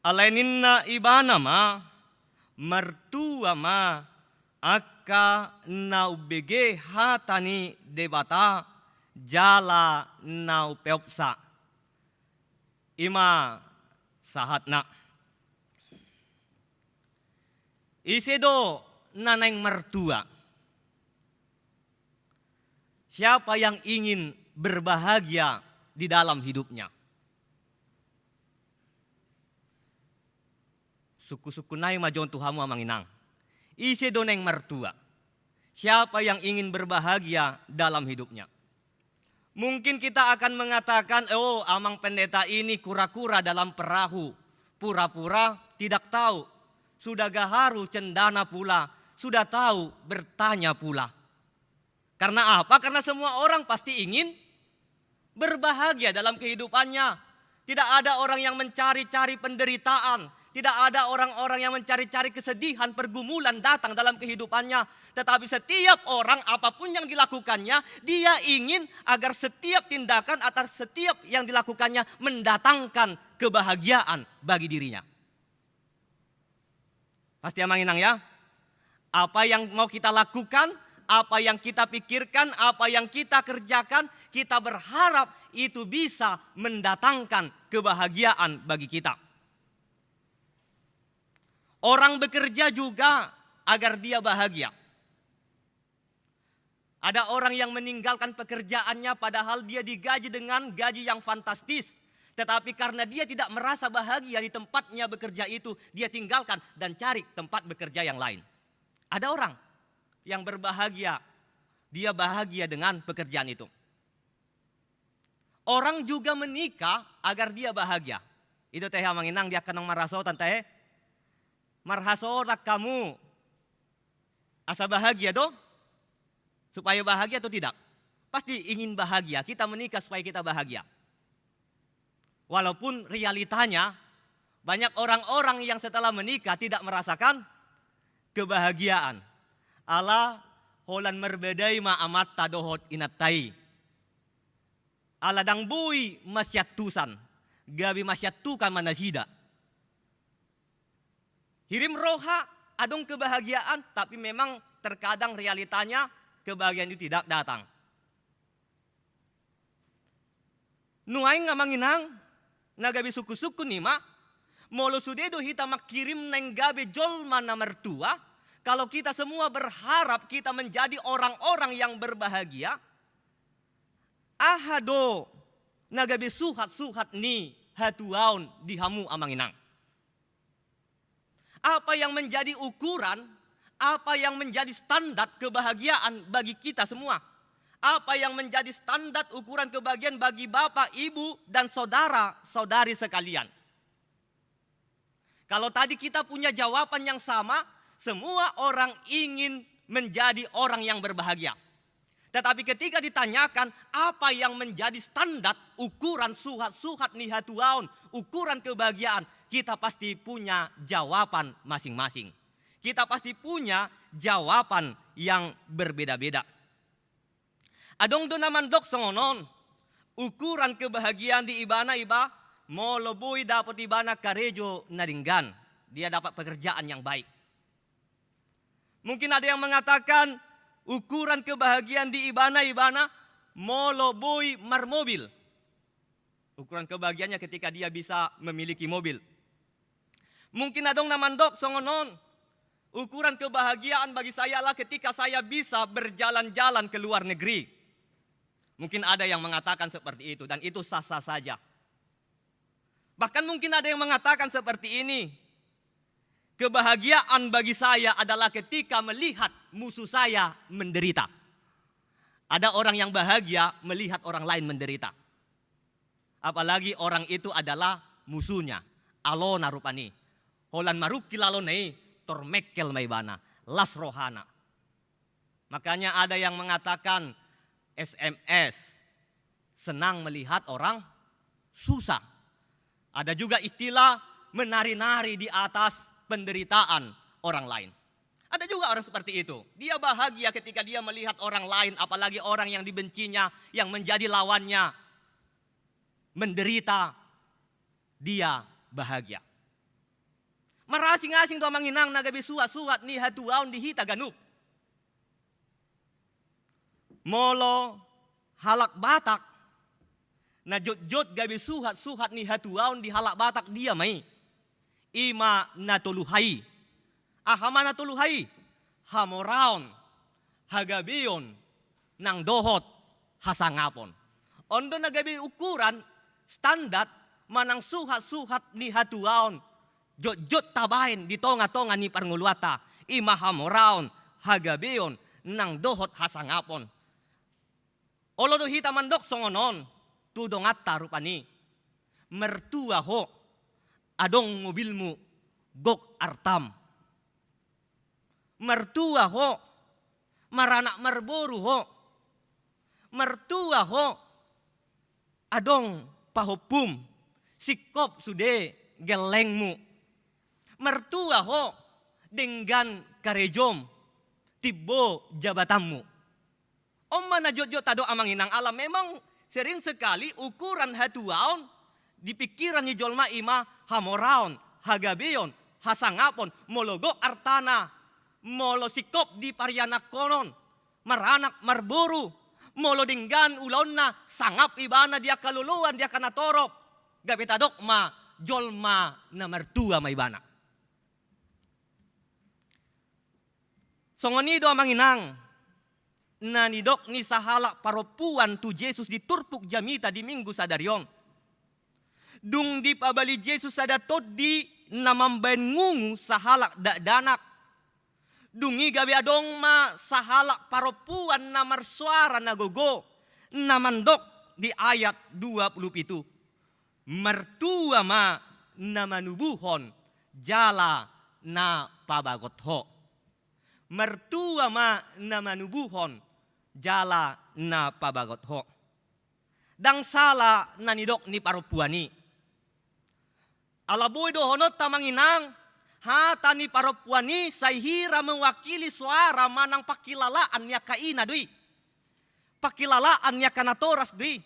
Alai ninna ibana ma, martua ma angka na umbege hata ni Debata jala na umpeopsa. I ma sahatna. Ise do na naeng martua? Siapa yang ingin berbahagia di dalam hidupnya? Sungkunsungkun nai ma jo on tu hamu amang inang. Ise do naeng martua? Siapa yang ingin berbahagia dalam hidupnya? Mungkin kita akan mengatakan, "Oh, amang pendeta ini kura-kura dalam perahu, pura-pura tidak tahu, sudah gaharu cendana pula, sudah tahu bertanya pula." Karena apa? Karena semua orang pasti ingin berbahagia dalam kehidupannya. Tidak ada orang yang mencari-cari penderitaan. Tidak ada orang-orang yang mencari-cari kesedihan, pergumulan datang dalam kehidupannya. Tetapi setiap orang, apapun yang dilakukannya, dia ingin agar setiap tindakan atau setiap yang dilakukannya mendatangkan kebahagiaan bagi dirinya. Pasti amang inang ya. Apa yang mau kita lakukan, apa yang kita pikirkan, apa yang kita kerjakan, kita berharap itu bisa mendatangkan kebahagiaan bagi kita. Orang bekerja juga agar dia bahagia. Ada orang yang meninggalkan pekerjaannya padahal dia digaji dengan gaji yang fantastis. Tetapi karena dia tidak merasa bahagia di tempatnya bekerja itu, dia tinggalkan dan cari tempat bekerja yang lain. Ada orang yang berbahagia, dia bahagia dengan pekerjaan itu. Orang juga menikah agar dia bahagia. I do tahe amang inang di angka na marhasohotan tahe. Marhasohotan hamu asa bahagia do? Supaya bahagia atau tidak? Pasti ingin bahagia. Kita menikah supaya kita bahagia. Walaupun realitanya banyak orang-orang yang setelah menikah tidak merasakan kebahagiaan. Ala holan marbeda i ma amanta dohot inanta i. Ala ndang boi masiantusan, gabe masiantukan ma nasida. Hirim roha, adong kebahagiaan, tapi memang terkadang realitanya kebahagiaan itu tidak datang. Nuaeng amang inang, na gabe sungkunsungkun i ma, molo sude do hita mangkirim naeng gabe jolma na martua, kalau kita semua berharap kita menjadi orang-orang yang berbahagia, aha do na gabe suhat-suhat ni hatuaon di hamu amang inang. Apa yang menjadi ukuran, apa yang menjadi standar kebahagiaan bagi kita semua? Apa yang menjadi standar ukuran kebahagiaan bagi bapak, ibu, dan saudara-saudari sekalian? Kalau tadi kita punya jawaban yang sama, semua orang ingin menjadi orang yang berbahagia. Tetapi ketika ditanyakan apa yang menjadi standar ukuran suhat-suhat ni hatuaon, ukuran kebahagiaan, kita pasti punya jawaban masing-masing. Kita pasti punya jawaban yang berbeda-beda. Adong do na mandok songon on, ukuran kebahagiaan di ibana iba, molo boi dapot ibana karejo na denggan, dia dapat pekerjaan yang baik. Mungkin ada yang mengatakan ukuran kebahagiaan di ibana, ibana molo boi marmobil. Ukuran kebahagiaannya ketika dia bisa memiliki mobil. Mungkin adong na mandok songon on, ukuran kebahagiaan bagi saya adalah ketika saya bisa berjalan-jalan ke luar negeri. Mungkin ada yang mengatakan seperti itu, dan itu sah-sah saja. Bahkan mungkin ada yang mengatakan seperti ini, kebahagiaan bagi saya adalah ketika melihat musuh saya menderita. Ada orang yang bahagia melihat orang lain menderita. Apalagi orang itu adalah musuhnya. Alona rupani. Holan marungkil alona i, tormekkel ma ibana, las rohana. Makanya ada yang mengatakan S M S, senang melihat orang susah. Ada juga istilah menari-nari di atas penderitaan orang lain. Ada juga orang seperti itu. Dia bahagia ketika dia melihat orang lain, apalagi orang yang dibencinya, yang menjadi lawannya, menderita, dia bahagia. Marasing-asing do amang inang na gabe suhat-suhat ni hatuaon di hita ganup. Molo halak Batak, na jotjot gabe suhat-suhat ni hatuaon di halak Batak dia ma i. I ma na tolu H i. Aha ma na tolu H i? Hamoraon, hagabeon, nang dohot hasangapon. On do na gabe ukuran, standar, manang suhat-suhat ni hatuaon jotjot tabaen di tonga-tonga ni parngoluanta, i ma hamoraon, hagabeon, nang dohot hasangapon. Olo do hita mandok songon on tu donganta rupani. Mertua ho, adong mobilmu, gok artam. Mertua ho, maranak marboru ho. Mertua ho, adong pahompum, singkop sude gellengmu. Mertua ho, denggan karejom, timbo jabatanmu. On ma na jotjot tadok amang inang, ala memang sering sekali ukuran hatuaon di pikiran ni jolma i ma hamoraon, hagabeon, hasangapon, molo gok artana, molo singkop di parianakhonon, maranak marboru, molo denggan ulaonna, sangap ibana di angka loloan, di angka natorop, gabe tadok ma jolma na mertua ma ibana. Songon i do amang inang, na nidok ni sahalak parompuan tu Jesus di turpuk jamita di Minggu sadari on. Dung dipabali Jesus sada tondi na mambaen ngungu sahalak dakdanak. Dung i gabe adong ma sahalak parompuan na marsoara na gogo, na mandok di ayat dua pulu pitu. Mertua ma na manubuhon jala na pabagot ho. Mertua ma na manubuhon jala na pabagot ho. Ndang sala na nidok ni parompuan i. Ala boi dohononta amang inang, hata ni parompuan i sai hira mewakili soara manang pangkilalaan ni angka ina do i. Pangkilalaan ni angka natoras do i.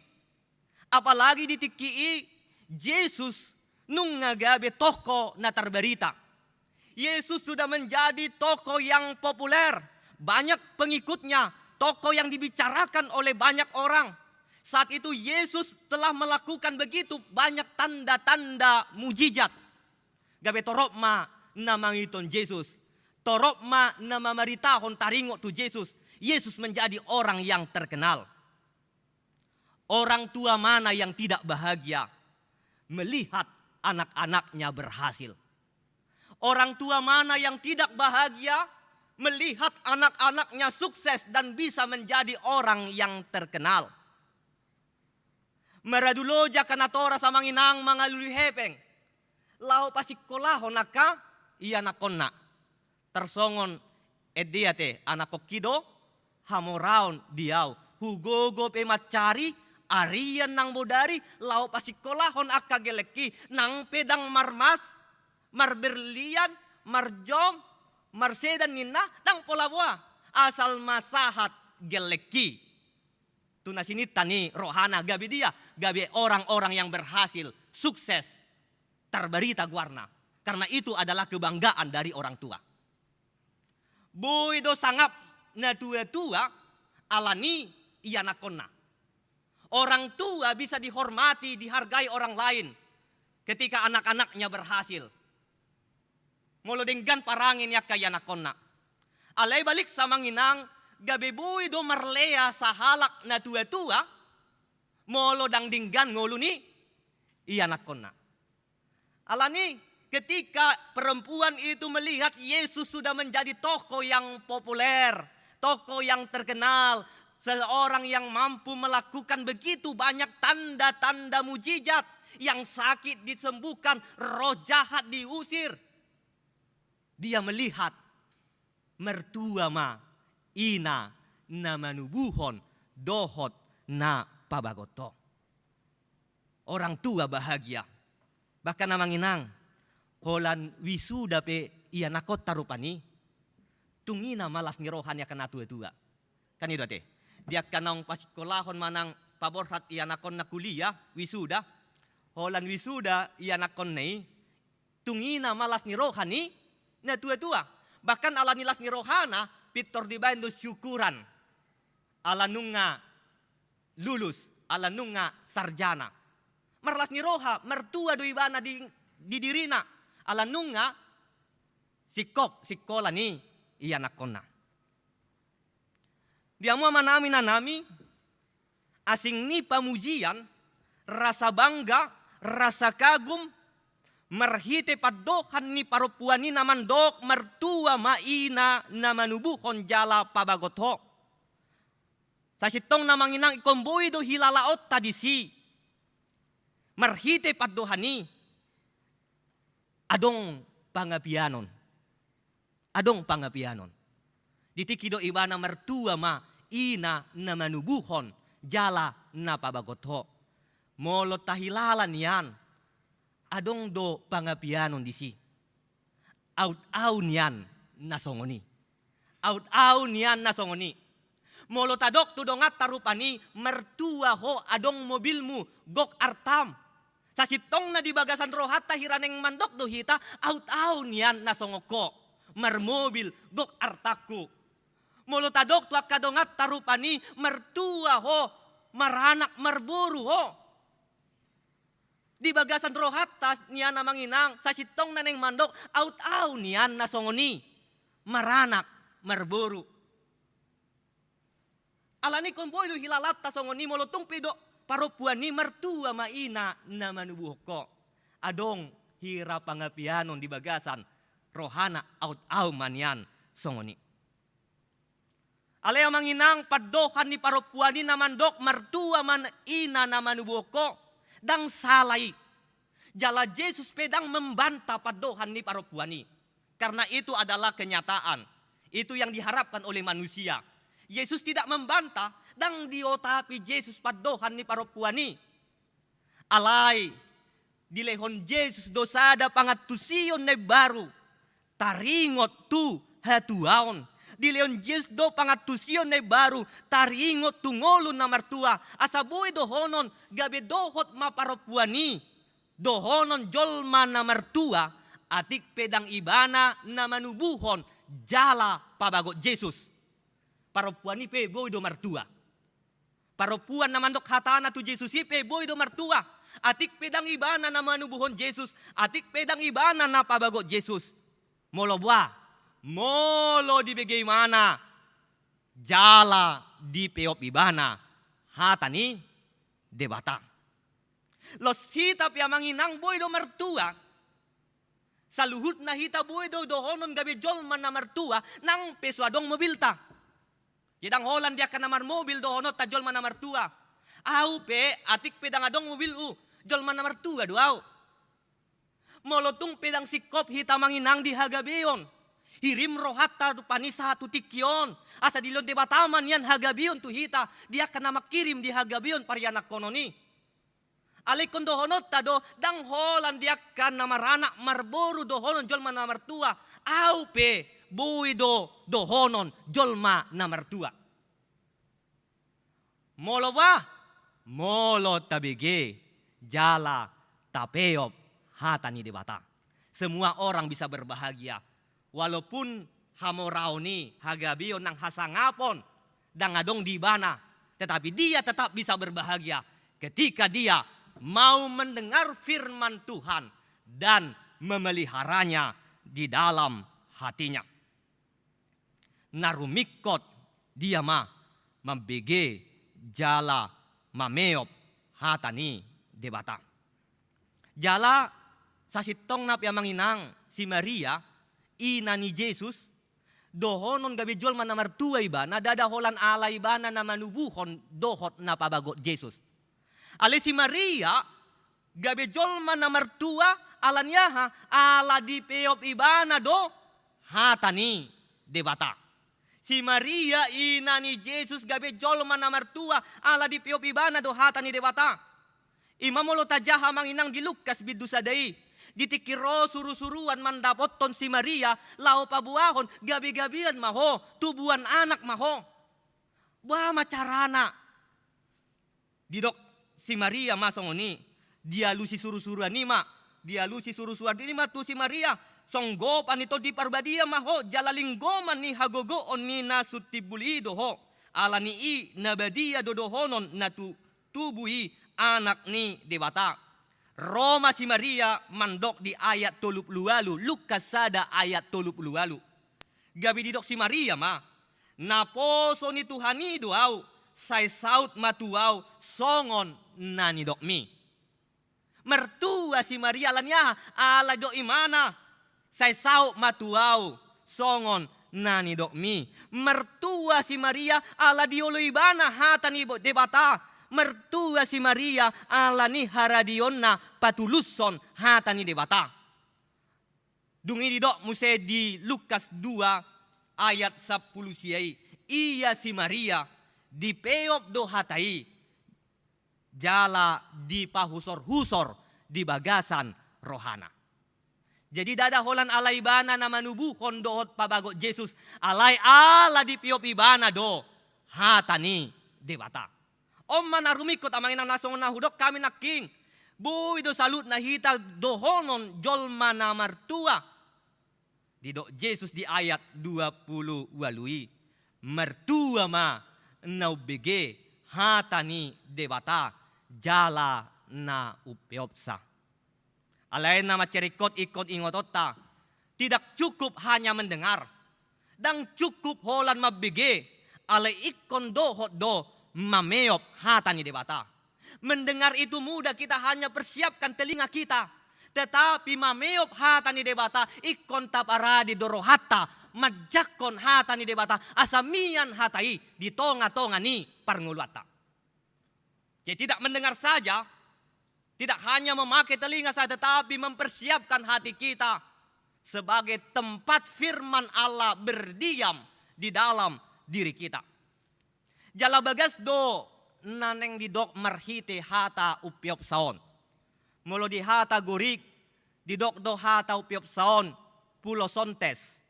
Apalagi di tingki i, Jesus nunga gabe tokoh na tarbarita. Yesus sudah menjadi tokoh yang populer, banyak pengikutnya, tokoh yang dibicarakan oleh banyak orang. Saat itu Yesus telah melakukan begitu banyak tanda-tanda mujizat. Gabe torop ma na mangihuthon Jesus. Torop ma na mamaritahon taringot tu Jesus. Yesus menjadi orang yang terkenal. Orang tua mana yang tidak bahagia melihat anak-anaknya berhasil? Orang tua mana yang tidak bahagia melihat anak-anaknya sukses dan bisa menjadi orang yang terkenal? Maradu loja angka natorasna, amang inang, mangalului hepeng laho pasingkolahon angka ianakhonna. Tarsongon ende ate, anakkonki do hamoraon di ahu. Hugogo pe mansari, arian nang bodari, laho pasingkolahon angka gellengki, nang pe ndang marmas, marberlian, marjom, marsedan ninna, ndang pola boha, asal ma sahat gellengki. Tu na sininta ni rohana gabe dia, gabe orang-orang yang berhasil, sukses, tarbarita goarna. Karena itu adalah kebanggaan dari orang tua. Boi do sangap natua-tua ala ni ianakhonna. Orang tua bisa dihormati, dihargai orang lain ketika anak-anaknya berhasil. Molo denggan parange ni angka ianakhonna. Alai baliksa, amang inang, gabe boi do marlea sahalak natua-tua molo ndang denggan ngolu ni ianakhonna. Ala ni, ketika perempuan itu melihat Yesus sudah menjadi tokoh yang populer, tokoh yang terkenal, seorang yang mampu melakukan begitu banyak tanda-tanda mujizat, yang sakit disembuhkan, roh jahat diusir. Dia melihat, mertua ma ina na manubuhon dohot na pabagot ho. Orang tua bahagia. Bahkan, amang inang, holan wisuda pe ianakhonta rupani, tung ina ma las ni roha ni angka natua-tua. Kan i do ate. Di angka naung pasingkolahon manang paborhat ianakhonna kuliah, wisuda, holan wisuda ianakhonna i, tung ina ma las ni roha ni natua-tua. Bahkan ala ni las ni rohana, pintor dibaen do syukuran ala nunga lulus, ala nunga sarjana. Marlas ni roha, mertua do ibana di, di dirina, ala nunga singkop singkola ni ianakhonna. Di hamu amanami, inanami, asing ni pamujian, rasa bangga, rasa kagum, marhite pandohan ni parompuan i na mandok, mertua ma ina na manubuhon jala pabagot ho. Sasintongna, amang inang, ingkon boi do hilalaonta disi. Marhite pandohan i, adong pangapianon. Adong pangapianon. Di tingki do ibana mertua ma ina na manubuhon jala na pabagot ho. Molo tahilala nian, adong do pangapianon disi. Aut au nian na songon i. Aut au nian na songon i. Molo tadok tu donganta rupani, mertua ho, adong mobilmu, gok artam. Sasintongna di bagasan rohanta hira naeng mandok do hita, aut au nian na songon ho, marmobil, gok artangku. Molo tadok tu angka donganta rupani, mertua ho, maranak, marboru ho. Di bagasan rohanta nian, amang inang, sasintongna naeng mandok, aut au nian na songon i, maranak, marboru. Alani ingkon boi do hilalanta songon i, molo tung pe didok parompuan i, mertua ma ina na manubuhon ho. Adong hira pangapianon di bagasan rohana, aut au ma nian songon i. Alai, amang inang, pandohan ni parompuan i na mandok, mertua ma ina na manubuhon ho, ndang sala i. Jala Jesus pe ndang membantah pandohan ni parompuan i. Karena itu adalah kenyataan. Itu yang diharapkan oleh manusia. Jesus tidak membantah, ndang diotapi Jesus pandohan ni parompuan i. Alai, dilehon Jesus do sada pangantusion na imbaru, taringot tu hatuaon. Dilehon Jesus do pangantusion na imbaru, taringot tu ngolu na martua. Asa boi dohonon, gabe dohot ma parompuan i dohonon jolma na martua, atik pe ndang ibana na manubuhon jala pabagot Jesus. Parompuan i pe boi do martua. Parompuan na mandok hatana tu Jesus i pe boi do martua. Atik pe ndang ibana na manubuhon Jesus, atik pe ndang ibana na pabagot Jesus. Molo boha? Molo dibege ibana jala dipeop ibana hata ni Debata. Los hita pe amang inang boi do martua. Saluhutna hita boi do dohonon gabe jolma na martua, nang pe so adong mobilta. Jadi ndang holan di angka na marmobil dohononta jolma na martua. Au pe, atik pe ndang adong mobilhu, jolma na martua do au. Molo tung pe ndang singkop hita amang inang di hagabeon, hirim rohanta rupani sahat tu tingki on, asa dilehon Debata ma nian hagabeon tu hita, di angka na manghirim di hagabeon parianakhonon i. Alai ingkon dohononta do, ndang holan di angka na maranak marboru dohonon jolma na martua, au pe boi do dohonon jolma na martua. Molo bah, molo tabege jala tapeop hata ni Debata, semua orang bisa berbahagia. Walaupun hamoraon i, hagabeon nang hasangapon ndang adong di ibana, tetapi dia tetap bisa berbahagia ketika dia mau mendengar firman Tuhan dan memeliharanya di dalam hatinya. Na rumingkot dia ma mambege jala mameop hata ni Debata. Jala sasintongna pe amang inang, si Maria, ina ni Jesus, dohonon gabe jolma na martua ibana, ndada holan ala ibana na manubuhon dohot na pabagot Jesus. Alai si Maria gabe jolma na martua, ala ni aha? Ala dipeop ibana do hata ni Debata. Si Maria, ina ni Jesus, gabe jolma na martua, ala dipeop ibana do hata ni Debata. I ma molo tajaha amang inang di Lukas bindu sada i, di tingki ro surusuruan mandapothon si Maria, laho paboahon, gabegabean ma ho, tubuan anak ma ho. Boha ma carana? Didok si Maria ma songon i, dialusi surusuruan i ma, dialusi surusuruan i ma tu si Maria, songgopan ni Tondi Parbadia ma ho, jala linggoman ni hagogoon ni na sun timbul i do ho, ala ni i na badia do dohonon na tu tubu i Anak ni Debata. Ro ma si Maria mandok di ayat tolu pulu ualu, Lukas sada ayat tolu pulu ualu. Gabe didok si Maria ma, naposo ni Tuhan i do au, sai saut ma tu au songon na nidokmi. Martua si Maria ala ni aha? Ala didok ibana, sai saut ma tu au songon na nidokmi. Martua si Maria ala dioloi ibana hata ni Debata. Martua si Maria ala ni haradionna patulushon hata ni Debata. Dung i didok muse di Lukas dua ayat sampulu sia i, ia si Maria dipeop do hata i, jala dipahusorhusor di bagasan rohana. Jadi ndada holan ala ibana na manubuhon dohot pabagot Jesus, alai ala dipeop ibana do hata ni Debata. On ma na rumingkot amang inang na songon na hudok hami nangkin. Boi do saluhutna hita dohonon jolma na martua. Didok Jesus di ayat dua pulu ualu i, martua ma na umbege hata ni Debata jala na umpeopsa. Alai na mansai ringkot ingkon ingotonta, tidak cukup hanya mendengar. Ndang cukup holan mambege, alai ingkon dohot do mameop hata ni Debata. Mendengar itu mudah, kita hanya persiapkan telinga kita. Tetapi mameop hata ni Debata, ingkon taparade do rohanta manjangkon hata ni Debata, asa mian hata i di tongatonga ni parngoluanta. Jadi tidak mendengar saja, tidak hanya memakai telinga saja, tetapi mempersiapkan hati kita sebagai tempat firman Allah berdiam di dalam diri kita. Jala bagas do na naeng didok marhite hata umpeopsa on. Molo di hata Gorik, didok do hata umpeopsa on pulosontes.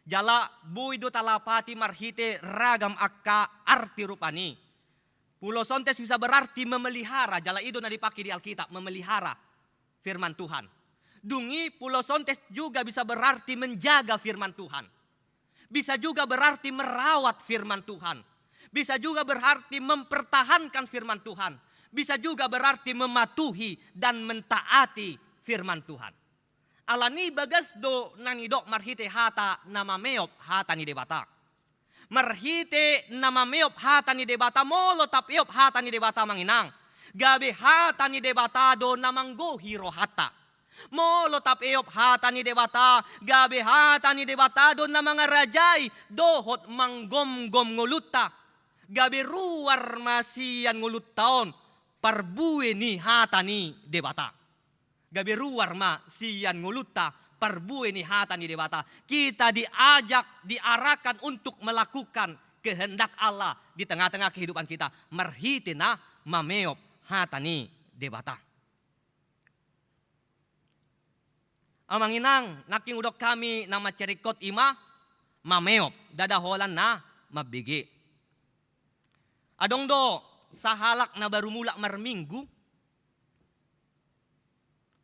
Jala boi do talapati marhite ragam angka arti rupani. Pulosontes bisa berarti memelihara, jala i do na dipake di Alkitab, memelihara firman Tuhan. Dung i pulosontes juga bisa berarti menjaga firman Tuhan. Bisa juga berarti merawat firman Tuhan. Bisa juga berarti mempertahankan firman Tuhan. Bisa juga berarti mematuhi dan mentaati firman Tuhan. Ala ni bagas do na nidok marhite hata na mameop hata ni Debata. Marhite na mameop hata ni Debata, molo tapeop hata ni Debata amang inang, Gabe hata ni Debata do na manggohi rohanta. Molo tapeop hata ni Debata, gabe hata ni Debata do na mangarajai dohot manggomgom ngolunta. Gabe ruar ma sian ngolunta on parbue ni hata ni Debata. Gabe ruar ma sian ngolunta parbue ni hata ni Debata. Kita diajak, diarahkan untuk melakukan kehendak Allah di tengah-tengah kehidupan kita marhite na mameop hata ni Debata. Amang inang, nangkin hudok hami na mansai ringkot i ma mameop, ndada holan na mambege. Adong do sahalak na baru mulak marminggu.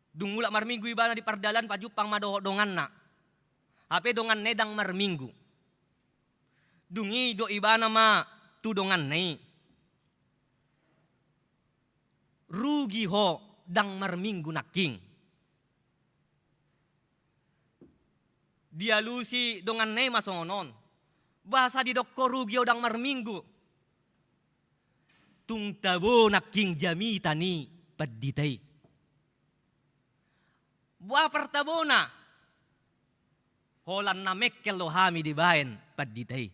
Dung mulak marminggu ibana di pardalan pajumpang ma dohot donganna. Hape donganna i ndang marminggu. Dung i didok ibana ma tu donganna i, "Rugi ho ndang marminggu nangkin." Dialusi donganna i ma songon on, "Boasa didok ho rugi ho ndang marminggu? Tung tabo nangkin jamita ni pandita i." Boha partabona? Holan na mengkel do hami dibaen pandita i.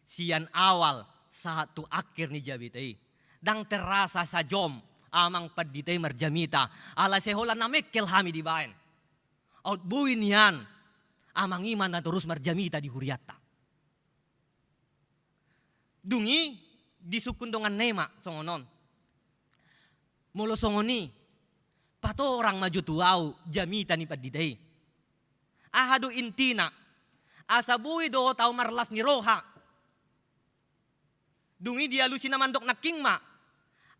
Sian awal sahat tu akhir ni jamita i, ndang terasa sajom amang pandita i marjamita, alai sai holan na mengkel hami dibaen. Aut boi nian amang i ma na torus marjamita di hurianta. Dung i disungkun donganna i ma songon on, "Molo songon i, patorang ma jo tu ahu jamita ni pandita i. Aha do intina, asa boi dohot ahu marlas ni roha?" Dung i dialusi na mandok nangkin ma,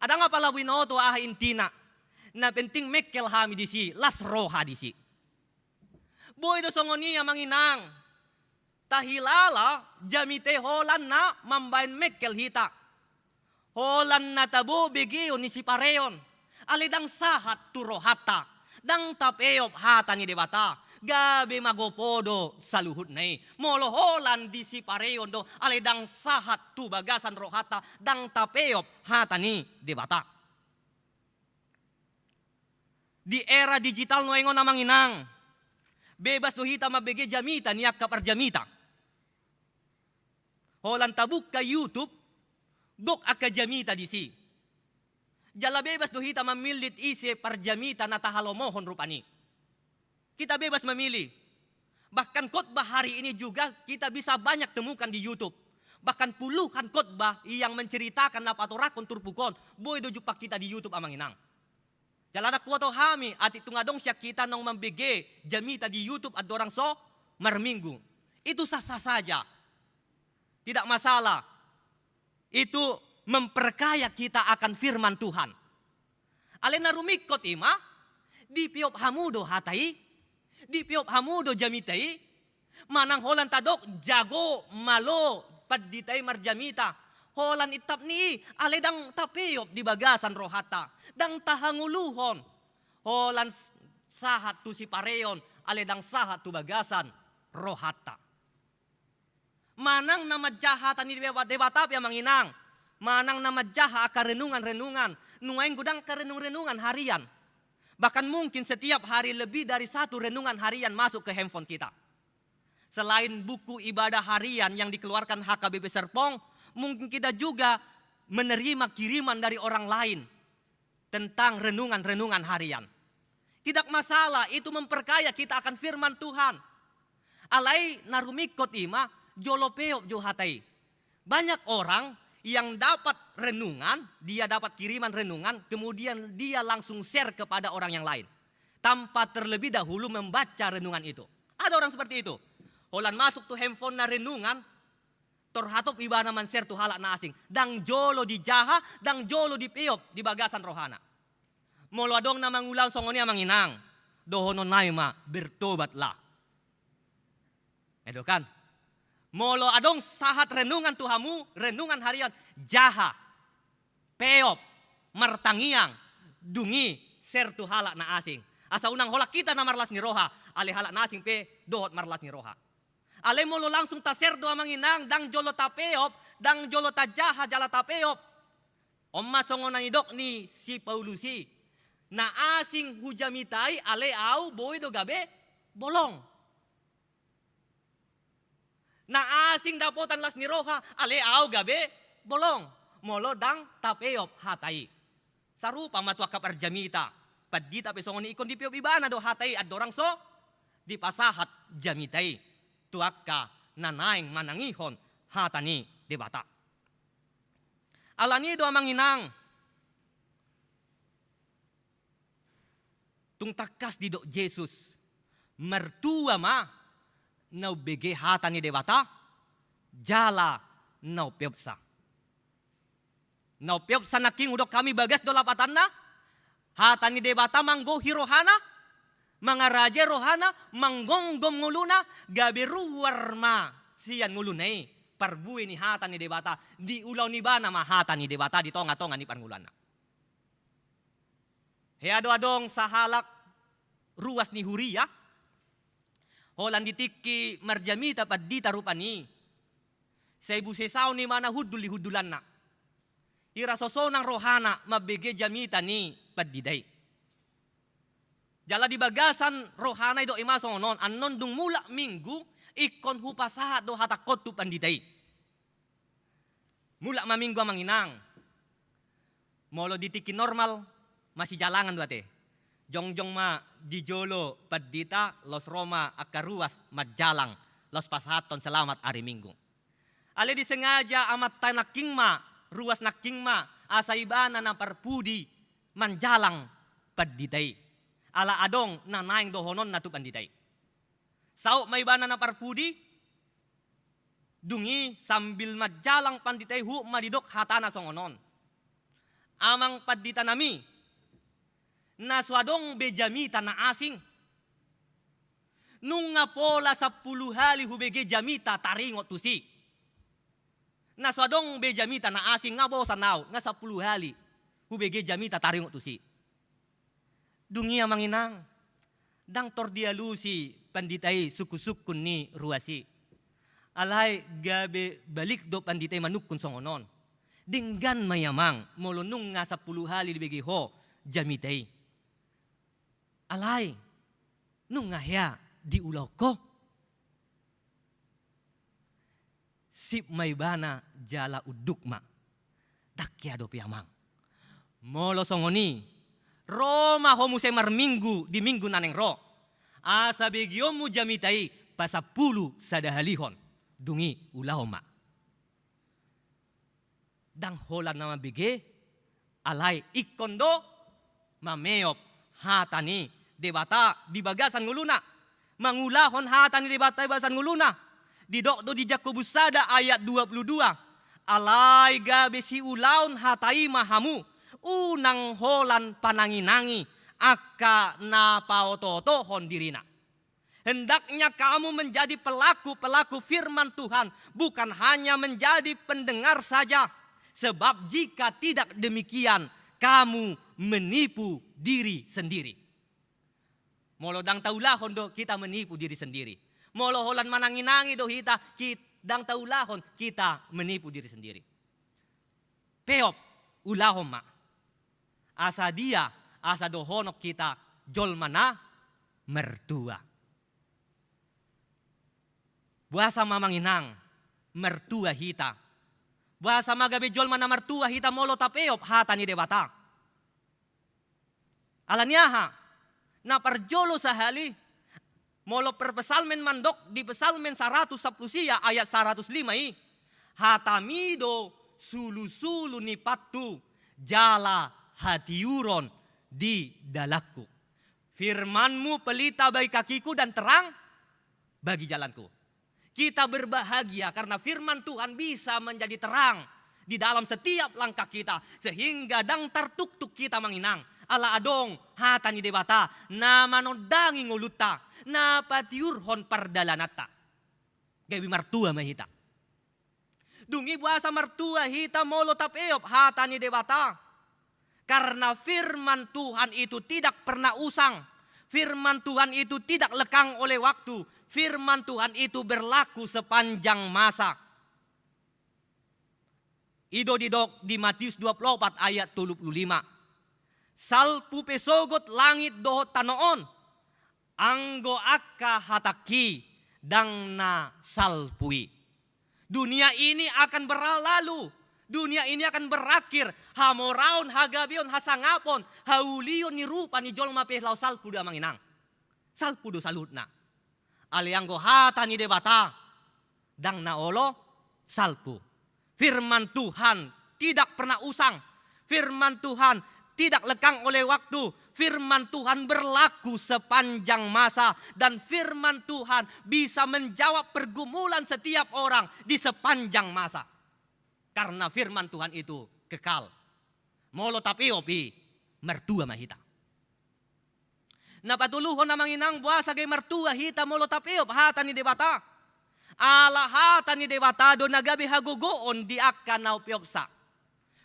"Ndang apala binoto aha intina, na penting mengkel hami disi, las roha disi." Boi do songon i amang inang. Tahilala jamita i holan na mambaen mengkel hita. Holan na tabo begeon ni sipareon. Alai ndang sahat tu rohanta. Ndang tapeop hata ni Debata. Gabe magopo do saluhutna i. Molo holan di sipareon do, alai ndang sahat tu bagasan rohanta, ndang tapeop hata ni Debata. Di era digital nuaeng on amang inang, bebas do hita mambege jamita ni angka parjamita. Holan tabuka YouTube, gok angka jamita disi. Jala bebas do hita mamillit ise parjamita na tahalomohon rupani. Kita bebas memilih. Bahkan khotbah hari ini juga kita bisa banyak temukan di YouTube. Bahkan puluhan khotbah yang menceritakan na patorangkon turpuk on, boi do jumpang hita di YouTube amang inang. Jala ndang huboto hami atik tung adong sian hita naung mambege jamita di YouTube andorang so marminggu. Itu sah-sah saja. Tidak masalah. Itu memperkaya kita akan firman Tuhan. Alai na rumingkot i ma, dipeop hamu do hata i, dipeop hamu do jamita i, manang holan tadok jago malo pandita i marjamita, holan intap ni i, alai ndang tapeop di bagasan rohanta, ndang tahangoluhon, holan s-, sahat tu sipareon, alai ndang sahat tu bagasan rohanta. Manang na manjaha hata ni Deba-, Debata pe amang inang, manang na manjaha angka renungan-renungan, nuaeng godang angka renung-renungan harian. Bahkan mungkin setiap hari lebih dari satu renungan harian masuk ke handphone kita. Selain buku ibadah harian yang dikeluarkan H K B P Serpong, mungkin kita juga menerima kiriman dari orang lain tentang renungan-renungan harian. Tidak masalah, itu memperkaya kita akan firman Tuhan. Alai na rumingkot i ma, jolo peop jo hata i. Banyak orang yang dapat renungan, dia dapat kiriman renungan, kemudian dia langsung share kepada orang yang lain, tanpa terlebih dahulu membaca renungan itu. Ada orang seperti itu. Holan masuk tu handphone na renungan, tor hatop ibana man-share tu halak na asing. Ndang jolo dijaha, ndang jolo dipeop di bagasan rohana. Molo adong na mangulahon songon i amang inang, dohonon nami ma, bertobatlah. Edo kan? Molo adong sahat renungan tu hamu, renungan harian, jaha, peop, martangiang, dung i share tu halak na asing. Asa unang holan hita na marlas ni roha, alai halak na asing pe dohot marlas ni roha. Alai molo langsung ta-share do amang inang, ndang jolo tapeop, ndang jolo tajaha jala tapeop. On ma songon na nidok ni si Paulus i, na asing hujamitai ale au boi do gabe bolong. Na asing dapotan las ni roha ale au gabe bolong, molo ndang tapeop hata i. Sarupa ma tu angka parjamita, pandita pe songon i, ingkon dipeop ibana do hata i andorang so dipasahat jamita i tu angka na naeng manangihon hata ni Debata. Alani i do, amang inang, tung tangkas didok Jesus, martua ma na umbege hata ni Debata jala na umpeopsa. Na umpeopsa nangkin, hudok hami, bagas do lapatanna. Hata ni Debata manggohi rohana, mangarajai rohana, manggomgom ngoluna, gabe ruar ma sian ngoluna i parbue ni hata ni Debata, diulahon ibana ma hata ni Debata di tongatonga ni parngoluanna. Hea do adong sahalak ruas ni huria, holan di tingki marjamita pandita rupani, sai busesaon ibana hundul di hundulanna. Ira so sonang rohana mambege jamita ni pandita i. Jala di bagasan rohana didok i ma songon on, annon dung mulak Minggu, ingkon hupasahat do hatangkon tu pandita i. Mulak ma Minggu, amang inang. Molo di tingki normal, masijalangan do ate. Jongjong ma di jolo pandita, laos ro ma angka ruas manjalang, laos pasahathon selamat ari Minggu. Alai disengaja amanta nangkin ma, ruas nangkin ma, asa ibana na parpudi manjalang pandita i. Ala adong na naeng dohononna tu pandita i. Saut ma ibana na parpudi, dung i sambil manjalang pandita i, huhut ma didok hatana songon on, "Amang pandita nami, na so adong be jamita na asing. Nunga pola sampulu hali hubege jamita taringot tusi. Na so adong be jamita na asing, nga bosan au, nga sampulu hali hubege jamita taringot tusi." Dung i, amang inang, ndang tor dialusi pandita i sungkunsungkun ni ruas i. Alai gabe balik do pandita i manungkun songon on, "Denggan ma i, amang, molo nunga sampulu hali dibege ho jamita i. Alai nunga hea diulahon ho?" Sip ma ibana jala unduk ma, "Ndang hea dope, amang. Molo songon i, ro ma ho muse marminggu di minggu na naeng ro, asa begeonmu jamita i pasampulu sadahalihon, dung i ulahon ma." Ndang holan na mambege, alai ingkon do mameop hata ni Debata di bagasan ngoluna, mangulahon hata ni Debata di bagasan ngoluna. Didok do di Jakobus sada ayat dua pulu dua, "Alai gabe siulaon hata i ma hamu, unang holan pananginangi angka na paotootohon dirina." Hendaknya kamu menjadi pelaku-pelaku firman Tuhan, bukan hanya menjadi pendengar saja. Sebab jika tidak demikian, kamu menipu diri sendiri. Molo ndang taulahon do, hita menipu diri sendiri. Molo holan mananginangi do hita, hit-, ndang taulahon, hita menipu diri sendiri. Peop, ulahon ma. Asa dia, asa dohonon hita jolma na martua. Boasa ma, amang inang, martua hita? Boasa ma gabe jolma na martua hita molo tapeop hata ni Debata? Alani aha? Na parjolo sahali, molo parpsalmen mandok di Psalmen saratus sampulu sia ayat saratus lima i, "Hatami do sulusulu ni pathu jala hatiuron di dalanku. Firman-Mu pelita bagi kakiku dan terang bagi jalanku." Kita berbahagia karena firman Tuhan bisa menjadi terang di dalam setiap langkah kita, sehingga ndang tartuktuk hita, amang inang, ala adong hata ni Debata na manondangi ngolunta, na patiurhon pardalananta. Gabe martua ma hita. Dung i boasa martua hita molo tapeop hata ni Debata? Karena firman Tuhan itu tidak pernah usang. Firman Tuhan itu tidak lekang oleh waktu. Firman Tuhan itu berlaku sepanjang masa. I do didok di Matius dua pulu opat ayat tolu pulu lima. Salpu pe sogot langit dohot tano on, anggo angka hatangki ndang na salpu i. Dunia ini akan berlalu, dunia ini akan berakhir, hamoraon, hagabeon, hasangapon, haulion ni rupa ni jolma pe laho salpu do amang inang. Salpu do saluhutna. Alai anggo hata ni Debata, ndang na olo salpu. Firman Tuhan tidak pernah usang. Firman Tuhan tidak lekang oleh waktu. Firman Tuhan berlaku sepanjang masa. Dan firman Tuhan bisa menjawab pergumulan setiap orang di sepanjang masa. Karena firman Tuhan itu kekal. Molo tapeop i, martua ma hita. Na patoluhon amang inang, boasa gabe martua hita molo tapeop hata ni Debata? Ala hata ni Debata do na gabe hagogoon di angka na hupeopsa.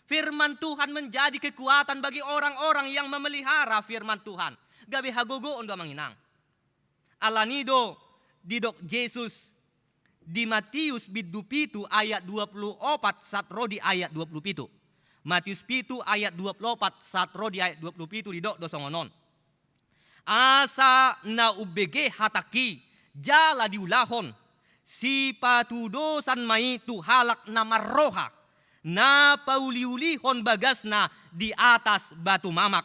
Firman Tuhan menjadi kekuatan bagi orang-orang yang memelihara firman Tuhan. Gabe hagogoon do amang inang. Alani do didok Jesus di Matius bindu pitu ayat dua pulu opat sahat ro di ayat dua pulu pitu. Matius pitu ayat dua pulu opat sahat ro di ayat dua pulu pitu didok do songon on. Asa na umbege hatangki jala diulahon, sipatudosan ma i tu halak na marroha, na pauliulihon bagasna di atas batu mamak.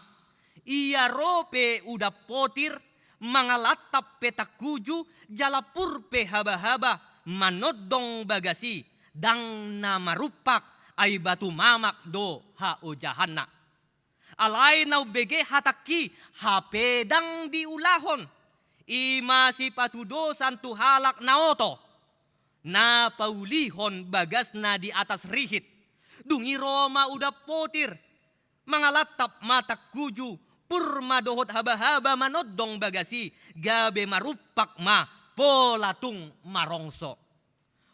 Ia ro pe udan potir, mangalantap pe tangkuju, jala pur pe habahaba, manondong bagas i, ndang na marumpak, ai batu mamak do haojahanna. Alai na umbege hatangki hape ndang diulahon, i ma sipatudosan tu halak na oto, na paulihon bagasna di atas rihit. Dung i ro ma udan potir, mangalantap ma tangkuju, pur ma dohot habahaba manondong bagas i, gabe marumpak ma pola tung marongso.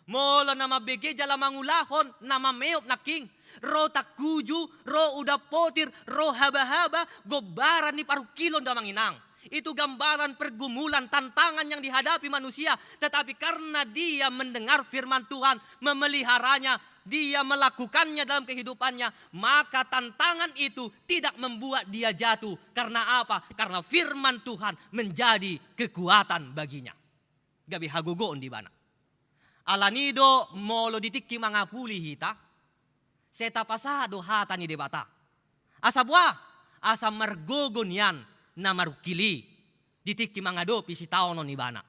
Molo na mambege jala mangulahon na mameop nangkin, ro tangkuju, ro udan potir, ro habahaba, gombaran ni parungkilon do amang inang. Itu gambaran pergumulan, tantangan yang dihadapi manusia. Tetapi karena dia mendengar firman Tuhan, memeliharanya, dia melakukannya dalam kehidupannya, maka tantangan itu tidak membuat dia jatuh. Karena apa? Karena firman Tuhan menjadi kekuatan baginya. Gabe hagogoon di ibana. Alani do molo di tingki mangapuli hita, sai tapasahat do hata ni Debata. Asa boha? Asa margogo nian na marungkil i di tingki mangadopi sitaonon ni ibana.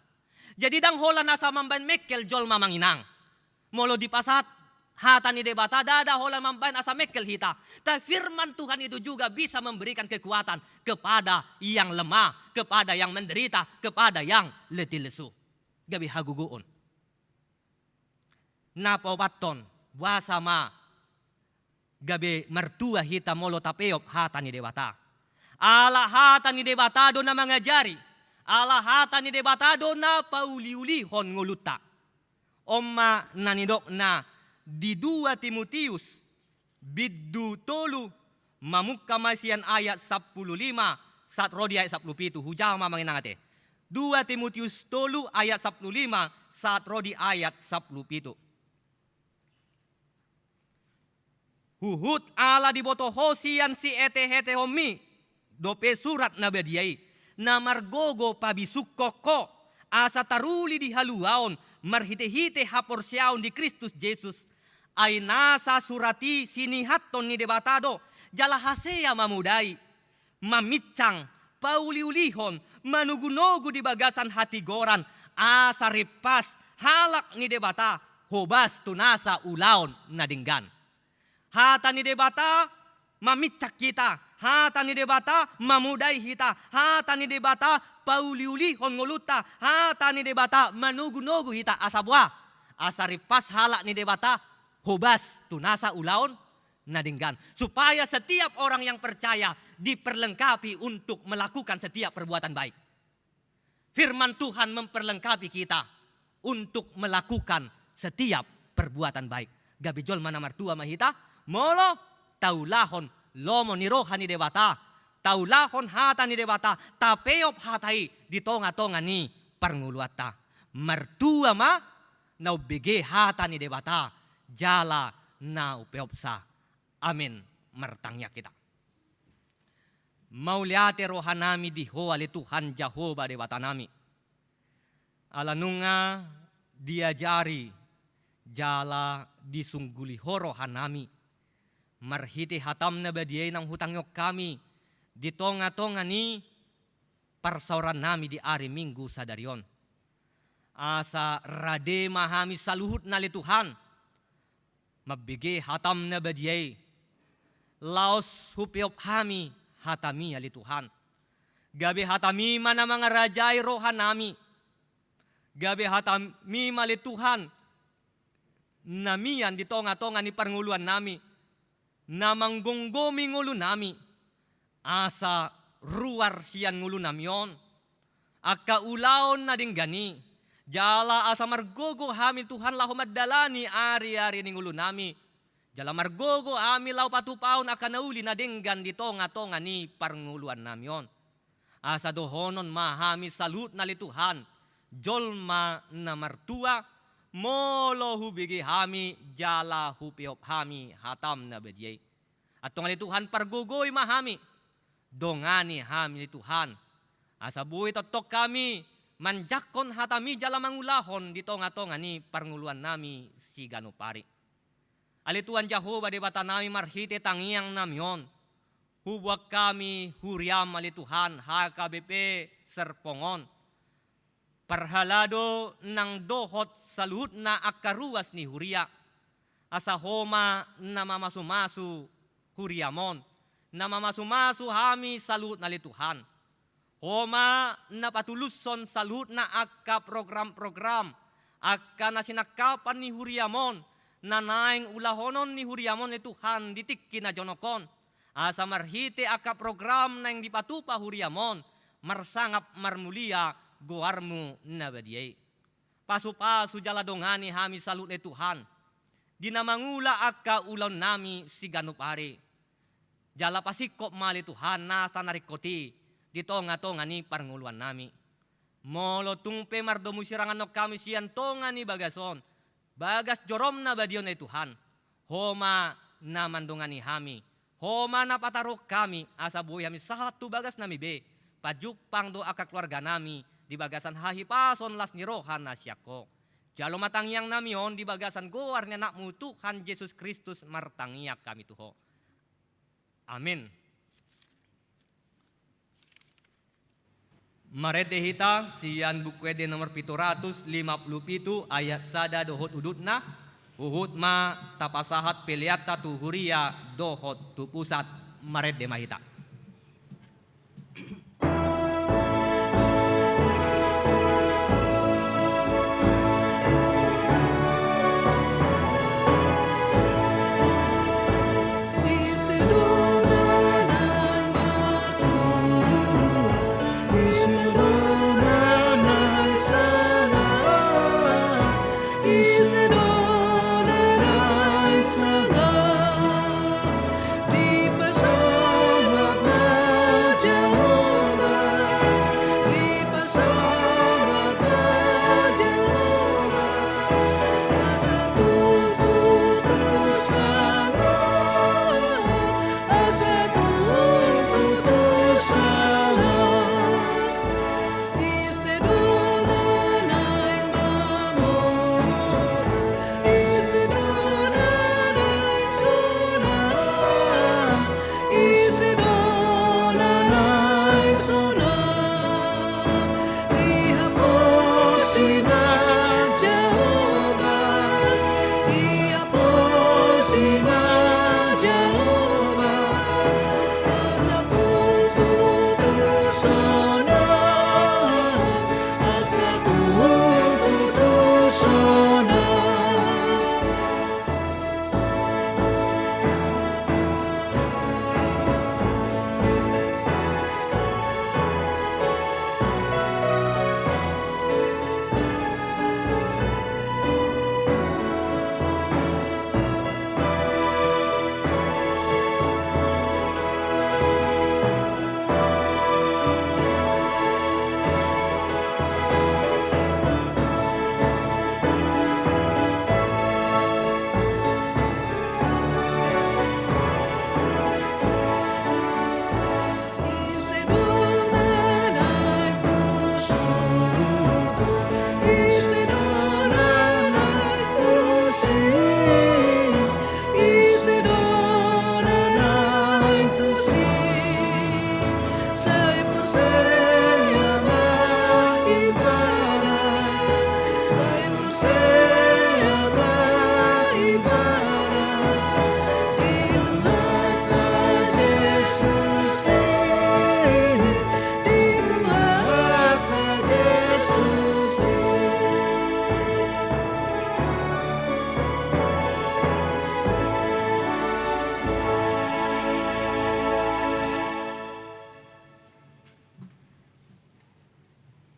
Jadi ndang holan asa mambaen mengkel jolma amang inang. Molo dipasahat hata ni Debata, ndada holan mambaen asa mengkel hita. Tapi firman Tuhan itu juga bisa memberikan kekuatan kepada yang lemah, kepada yang menderita, kepada yang letih lesu. Gabe hagogoon. Na paopathon, boasa ma gabe martua hita molo tapeop hata ni Debata? Ala hata ni Debata do na mangajari, ala hata ni Debata do na pauliulihon ngolunta. On ma na nidokna di dua Timotius bindu tolu, mamungka ma sian ayat sampulu lima sahat ro di ayat sampulu pitu. Hujama ma amang inang ate. Dua Timotius tolu ayat sampulu lima sahat ro di ayat sampulu pitu. Huhut ala diboto ho sian sietehetehonmi dope Surat Na Badia i, na margogo pabisungkon ho, asa taruli di haluaon marhitehite haporseaon di Kristus Jesus. Ai nasa surat i sinihathon ni Debata do, jala hasea mamodai, maminsang, pauliulihon, manogunogu di bagasan hatigoran, asa rimpas halak ni Debata hobas tu nasa ulaon na denggan. Hata ni Debata maminsang hita, hata ni Debata mamodai hita, hata ni Debata pauliulihon ngolunta, hata ni Debata manogunogu hita. Asa boha? Asa rimpas halak ni Debata hobas tu nasa ulaon na denggan. Supaya setiap orang yang percaya diperlengkapi untuk melakukan setiap perbuatan baik. Firman Tuhan memperlengkapi kita untuk melakukan setiap perbuatan baik. Gabe jolma na martua ma hita molo taulahon lomo ni roha ni Debata, taulahon hata ni Debata, tapeop hata i di tongatonga ni parngoluanta. Martua ma na umbege hata ni Debata jala na umpeopsa. Amen. Martangiang hita. Mauliate rohanami di Ho ale Tuhan Jahowa Debatanami. Ala nunga diajari jala disungguli Ho rohanami marhite hataM na badia i naung hutangihon hami di tongatonga ni parsaorannami di ari Minggu sadari on. Asa rade ma hami saluhutna ale Tuhan mambege hataM na badia i, laos hupeop hami hataMi ale Tuhan. Gabe hataMi ma na mangarajai rohanami. Gabe hataMi ma ale Tuhan na mian di tongatonga ni parngoluannami, na manggomgomi ngolunami, asa ruar sian ngolunami on angka ulaon na denggan i, jala asa margogo hami Tuhan laho mandalani ariari ni ngolunami, jala margogo hami laho patupahon angka na uli na denggan di tongatonga ni parngoluannami on. Asa dohonon ma hami saluhutna ale Tuhan, jolma na martua, molo hubege hami jala hupeop hami hataM na badia i. Antong ale Tuhan, pargogoi ma hami, dongani hami ale Tuhan, asa boi tongtong hami manjangkon hataMi jala mangulahon di tongatonga ni parngoluannami siganup ari. Ale Tuhan Jahowa Debatanami, marhite tangiangnami on, huboan hami huriaM ale Tuhan H K B P Serpong on, parhalado nang dohot saluhutna angka ruas ni huria, asa Ho ma na mamasumasu huriaM on, na mamasumasu hami saluhutna ale Tuhan. Ho ma na patulushon saluhutna angka program-program, angka na sinangkapan ni huriaM on, na naeng ulahonon ni huriaM on ale Tuhan di tingki na jonok on. Asa marhite angka program naeng dipatupa huriaM on, marsangap marmulia goarMu na badia i. Pasupasu jala dongani hami saluhutna ale Tuhan di na mangula angka ulaonnami siganup ari. Jala pasingkop ma ale Tuhan nasa na ringkot i di tongatonga ni parngoluannami. Molo tung pe mardomu siranganon hami sian tonga ni bagas on, bagas joroM na badia on ale Tuhan, Ho ma na mandongani hami, Ho ma na pataruhon hami, asa boi hami sahat tu bagasnami be, pajumpang do angka keluarganami di bagasan hahipason las ni roha na sian Ho. Jalo ma tangiangnami on di bagasan goar ni AnakMu Tuhan Jesus Kristus martangiang hami tu Ho. Amen. Marende hita sian Buku Ende nomor pitu ratus lima puluh pitu ayat sada dohot udutna, huhut ma tapasahat peleanta tu huria dohot tu pusat. Marende ma hita.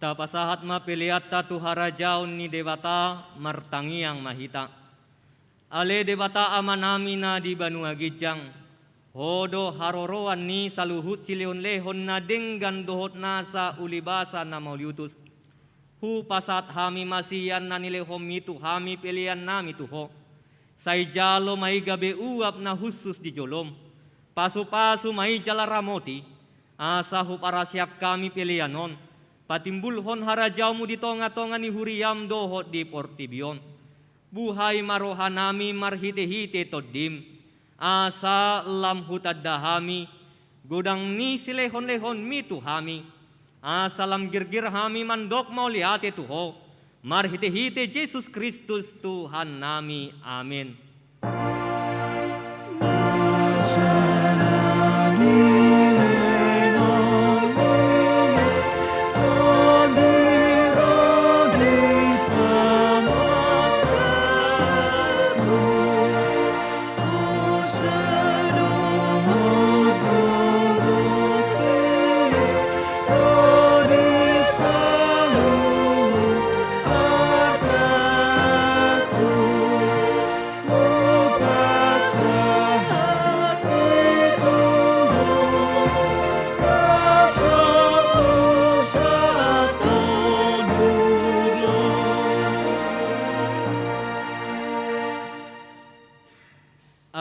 Tapasahat ma peleanta tu harajaon ni Debata, martangiang ma hita. Ale Debata Amanami na di banua ginjang, Ho do haroroan ni saluhut silehonlehon na denggan dohot nasa ulibasa na mauliutus. Hupasahat hami ma sian na nilehonMi tu hami peleannami tu Ho. Sai jalo ma i gabe uap na hushus di joloM. Pasupasu ma i jala ramoti, asa huparasiak hami pelean on, patimbulhon harajaonMu di tongatonga ni huriaM dohot di portibi on. Buhai ma rohanami marhitehite TondiM, asa lam hutanda hami godang ni silehonlehonMi tu hami, asa lam girgir hami mandok mauliate tu Ho, marhitehite Jesus Kristus Tuhannami. Amen.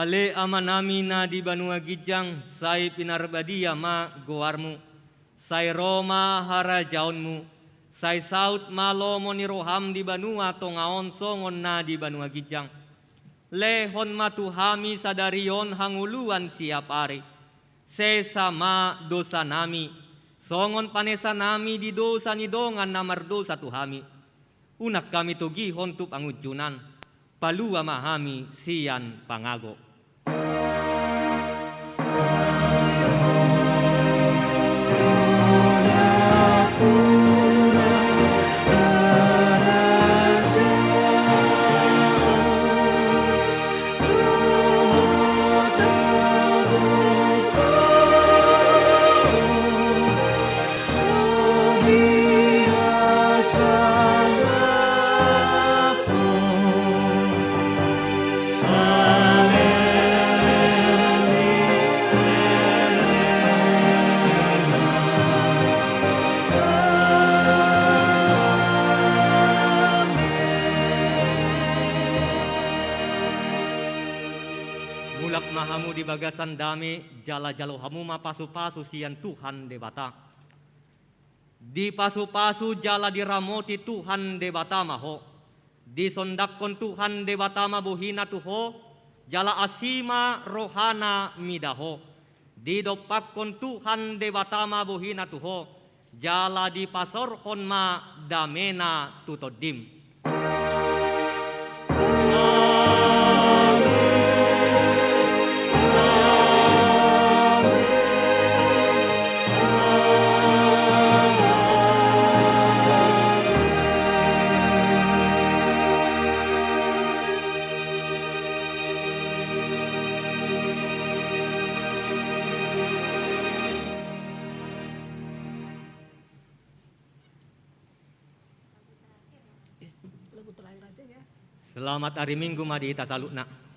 Ale Amanami na di banua ginjang, sai pinarbadia ma goarMu. Sai ro ma harajaonMu. Sai saut ma lomo ni rohaM di banua tonga on songon na di banua ginjang. Lehon ma tu hami sadari on hangoluan siapari. Sesa ma dosanami, songon panesanami di dosa ni dongan na mardosa tu hami. Unang hami togihon tu pangunjunan, palua ma hami sian pangago. Mulak ma hamu di bagasan dame, jala jalo hamu ma pasupasu sian Tuhan Debata. Dipasupasu jala diramoti Tuhan Debata ma ho. Disondanghon Tuhan Debata ma bohina tu ho, jala asi ma rohana mida ho. Didompakhon Tuhan Debata ma bohina tu ho, jala dipasaorhon ma damena tu tondim. Selamat hari Minggu ma di hita saluhutna.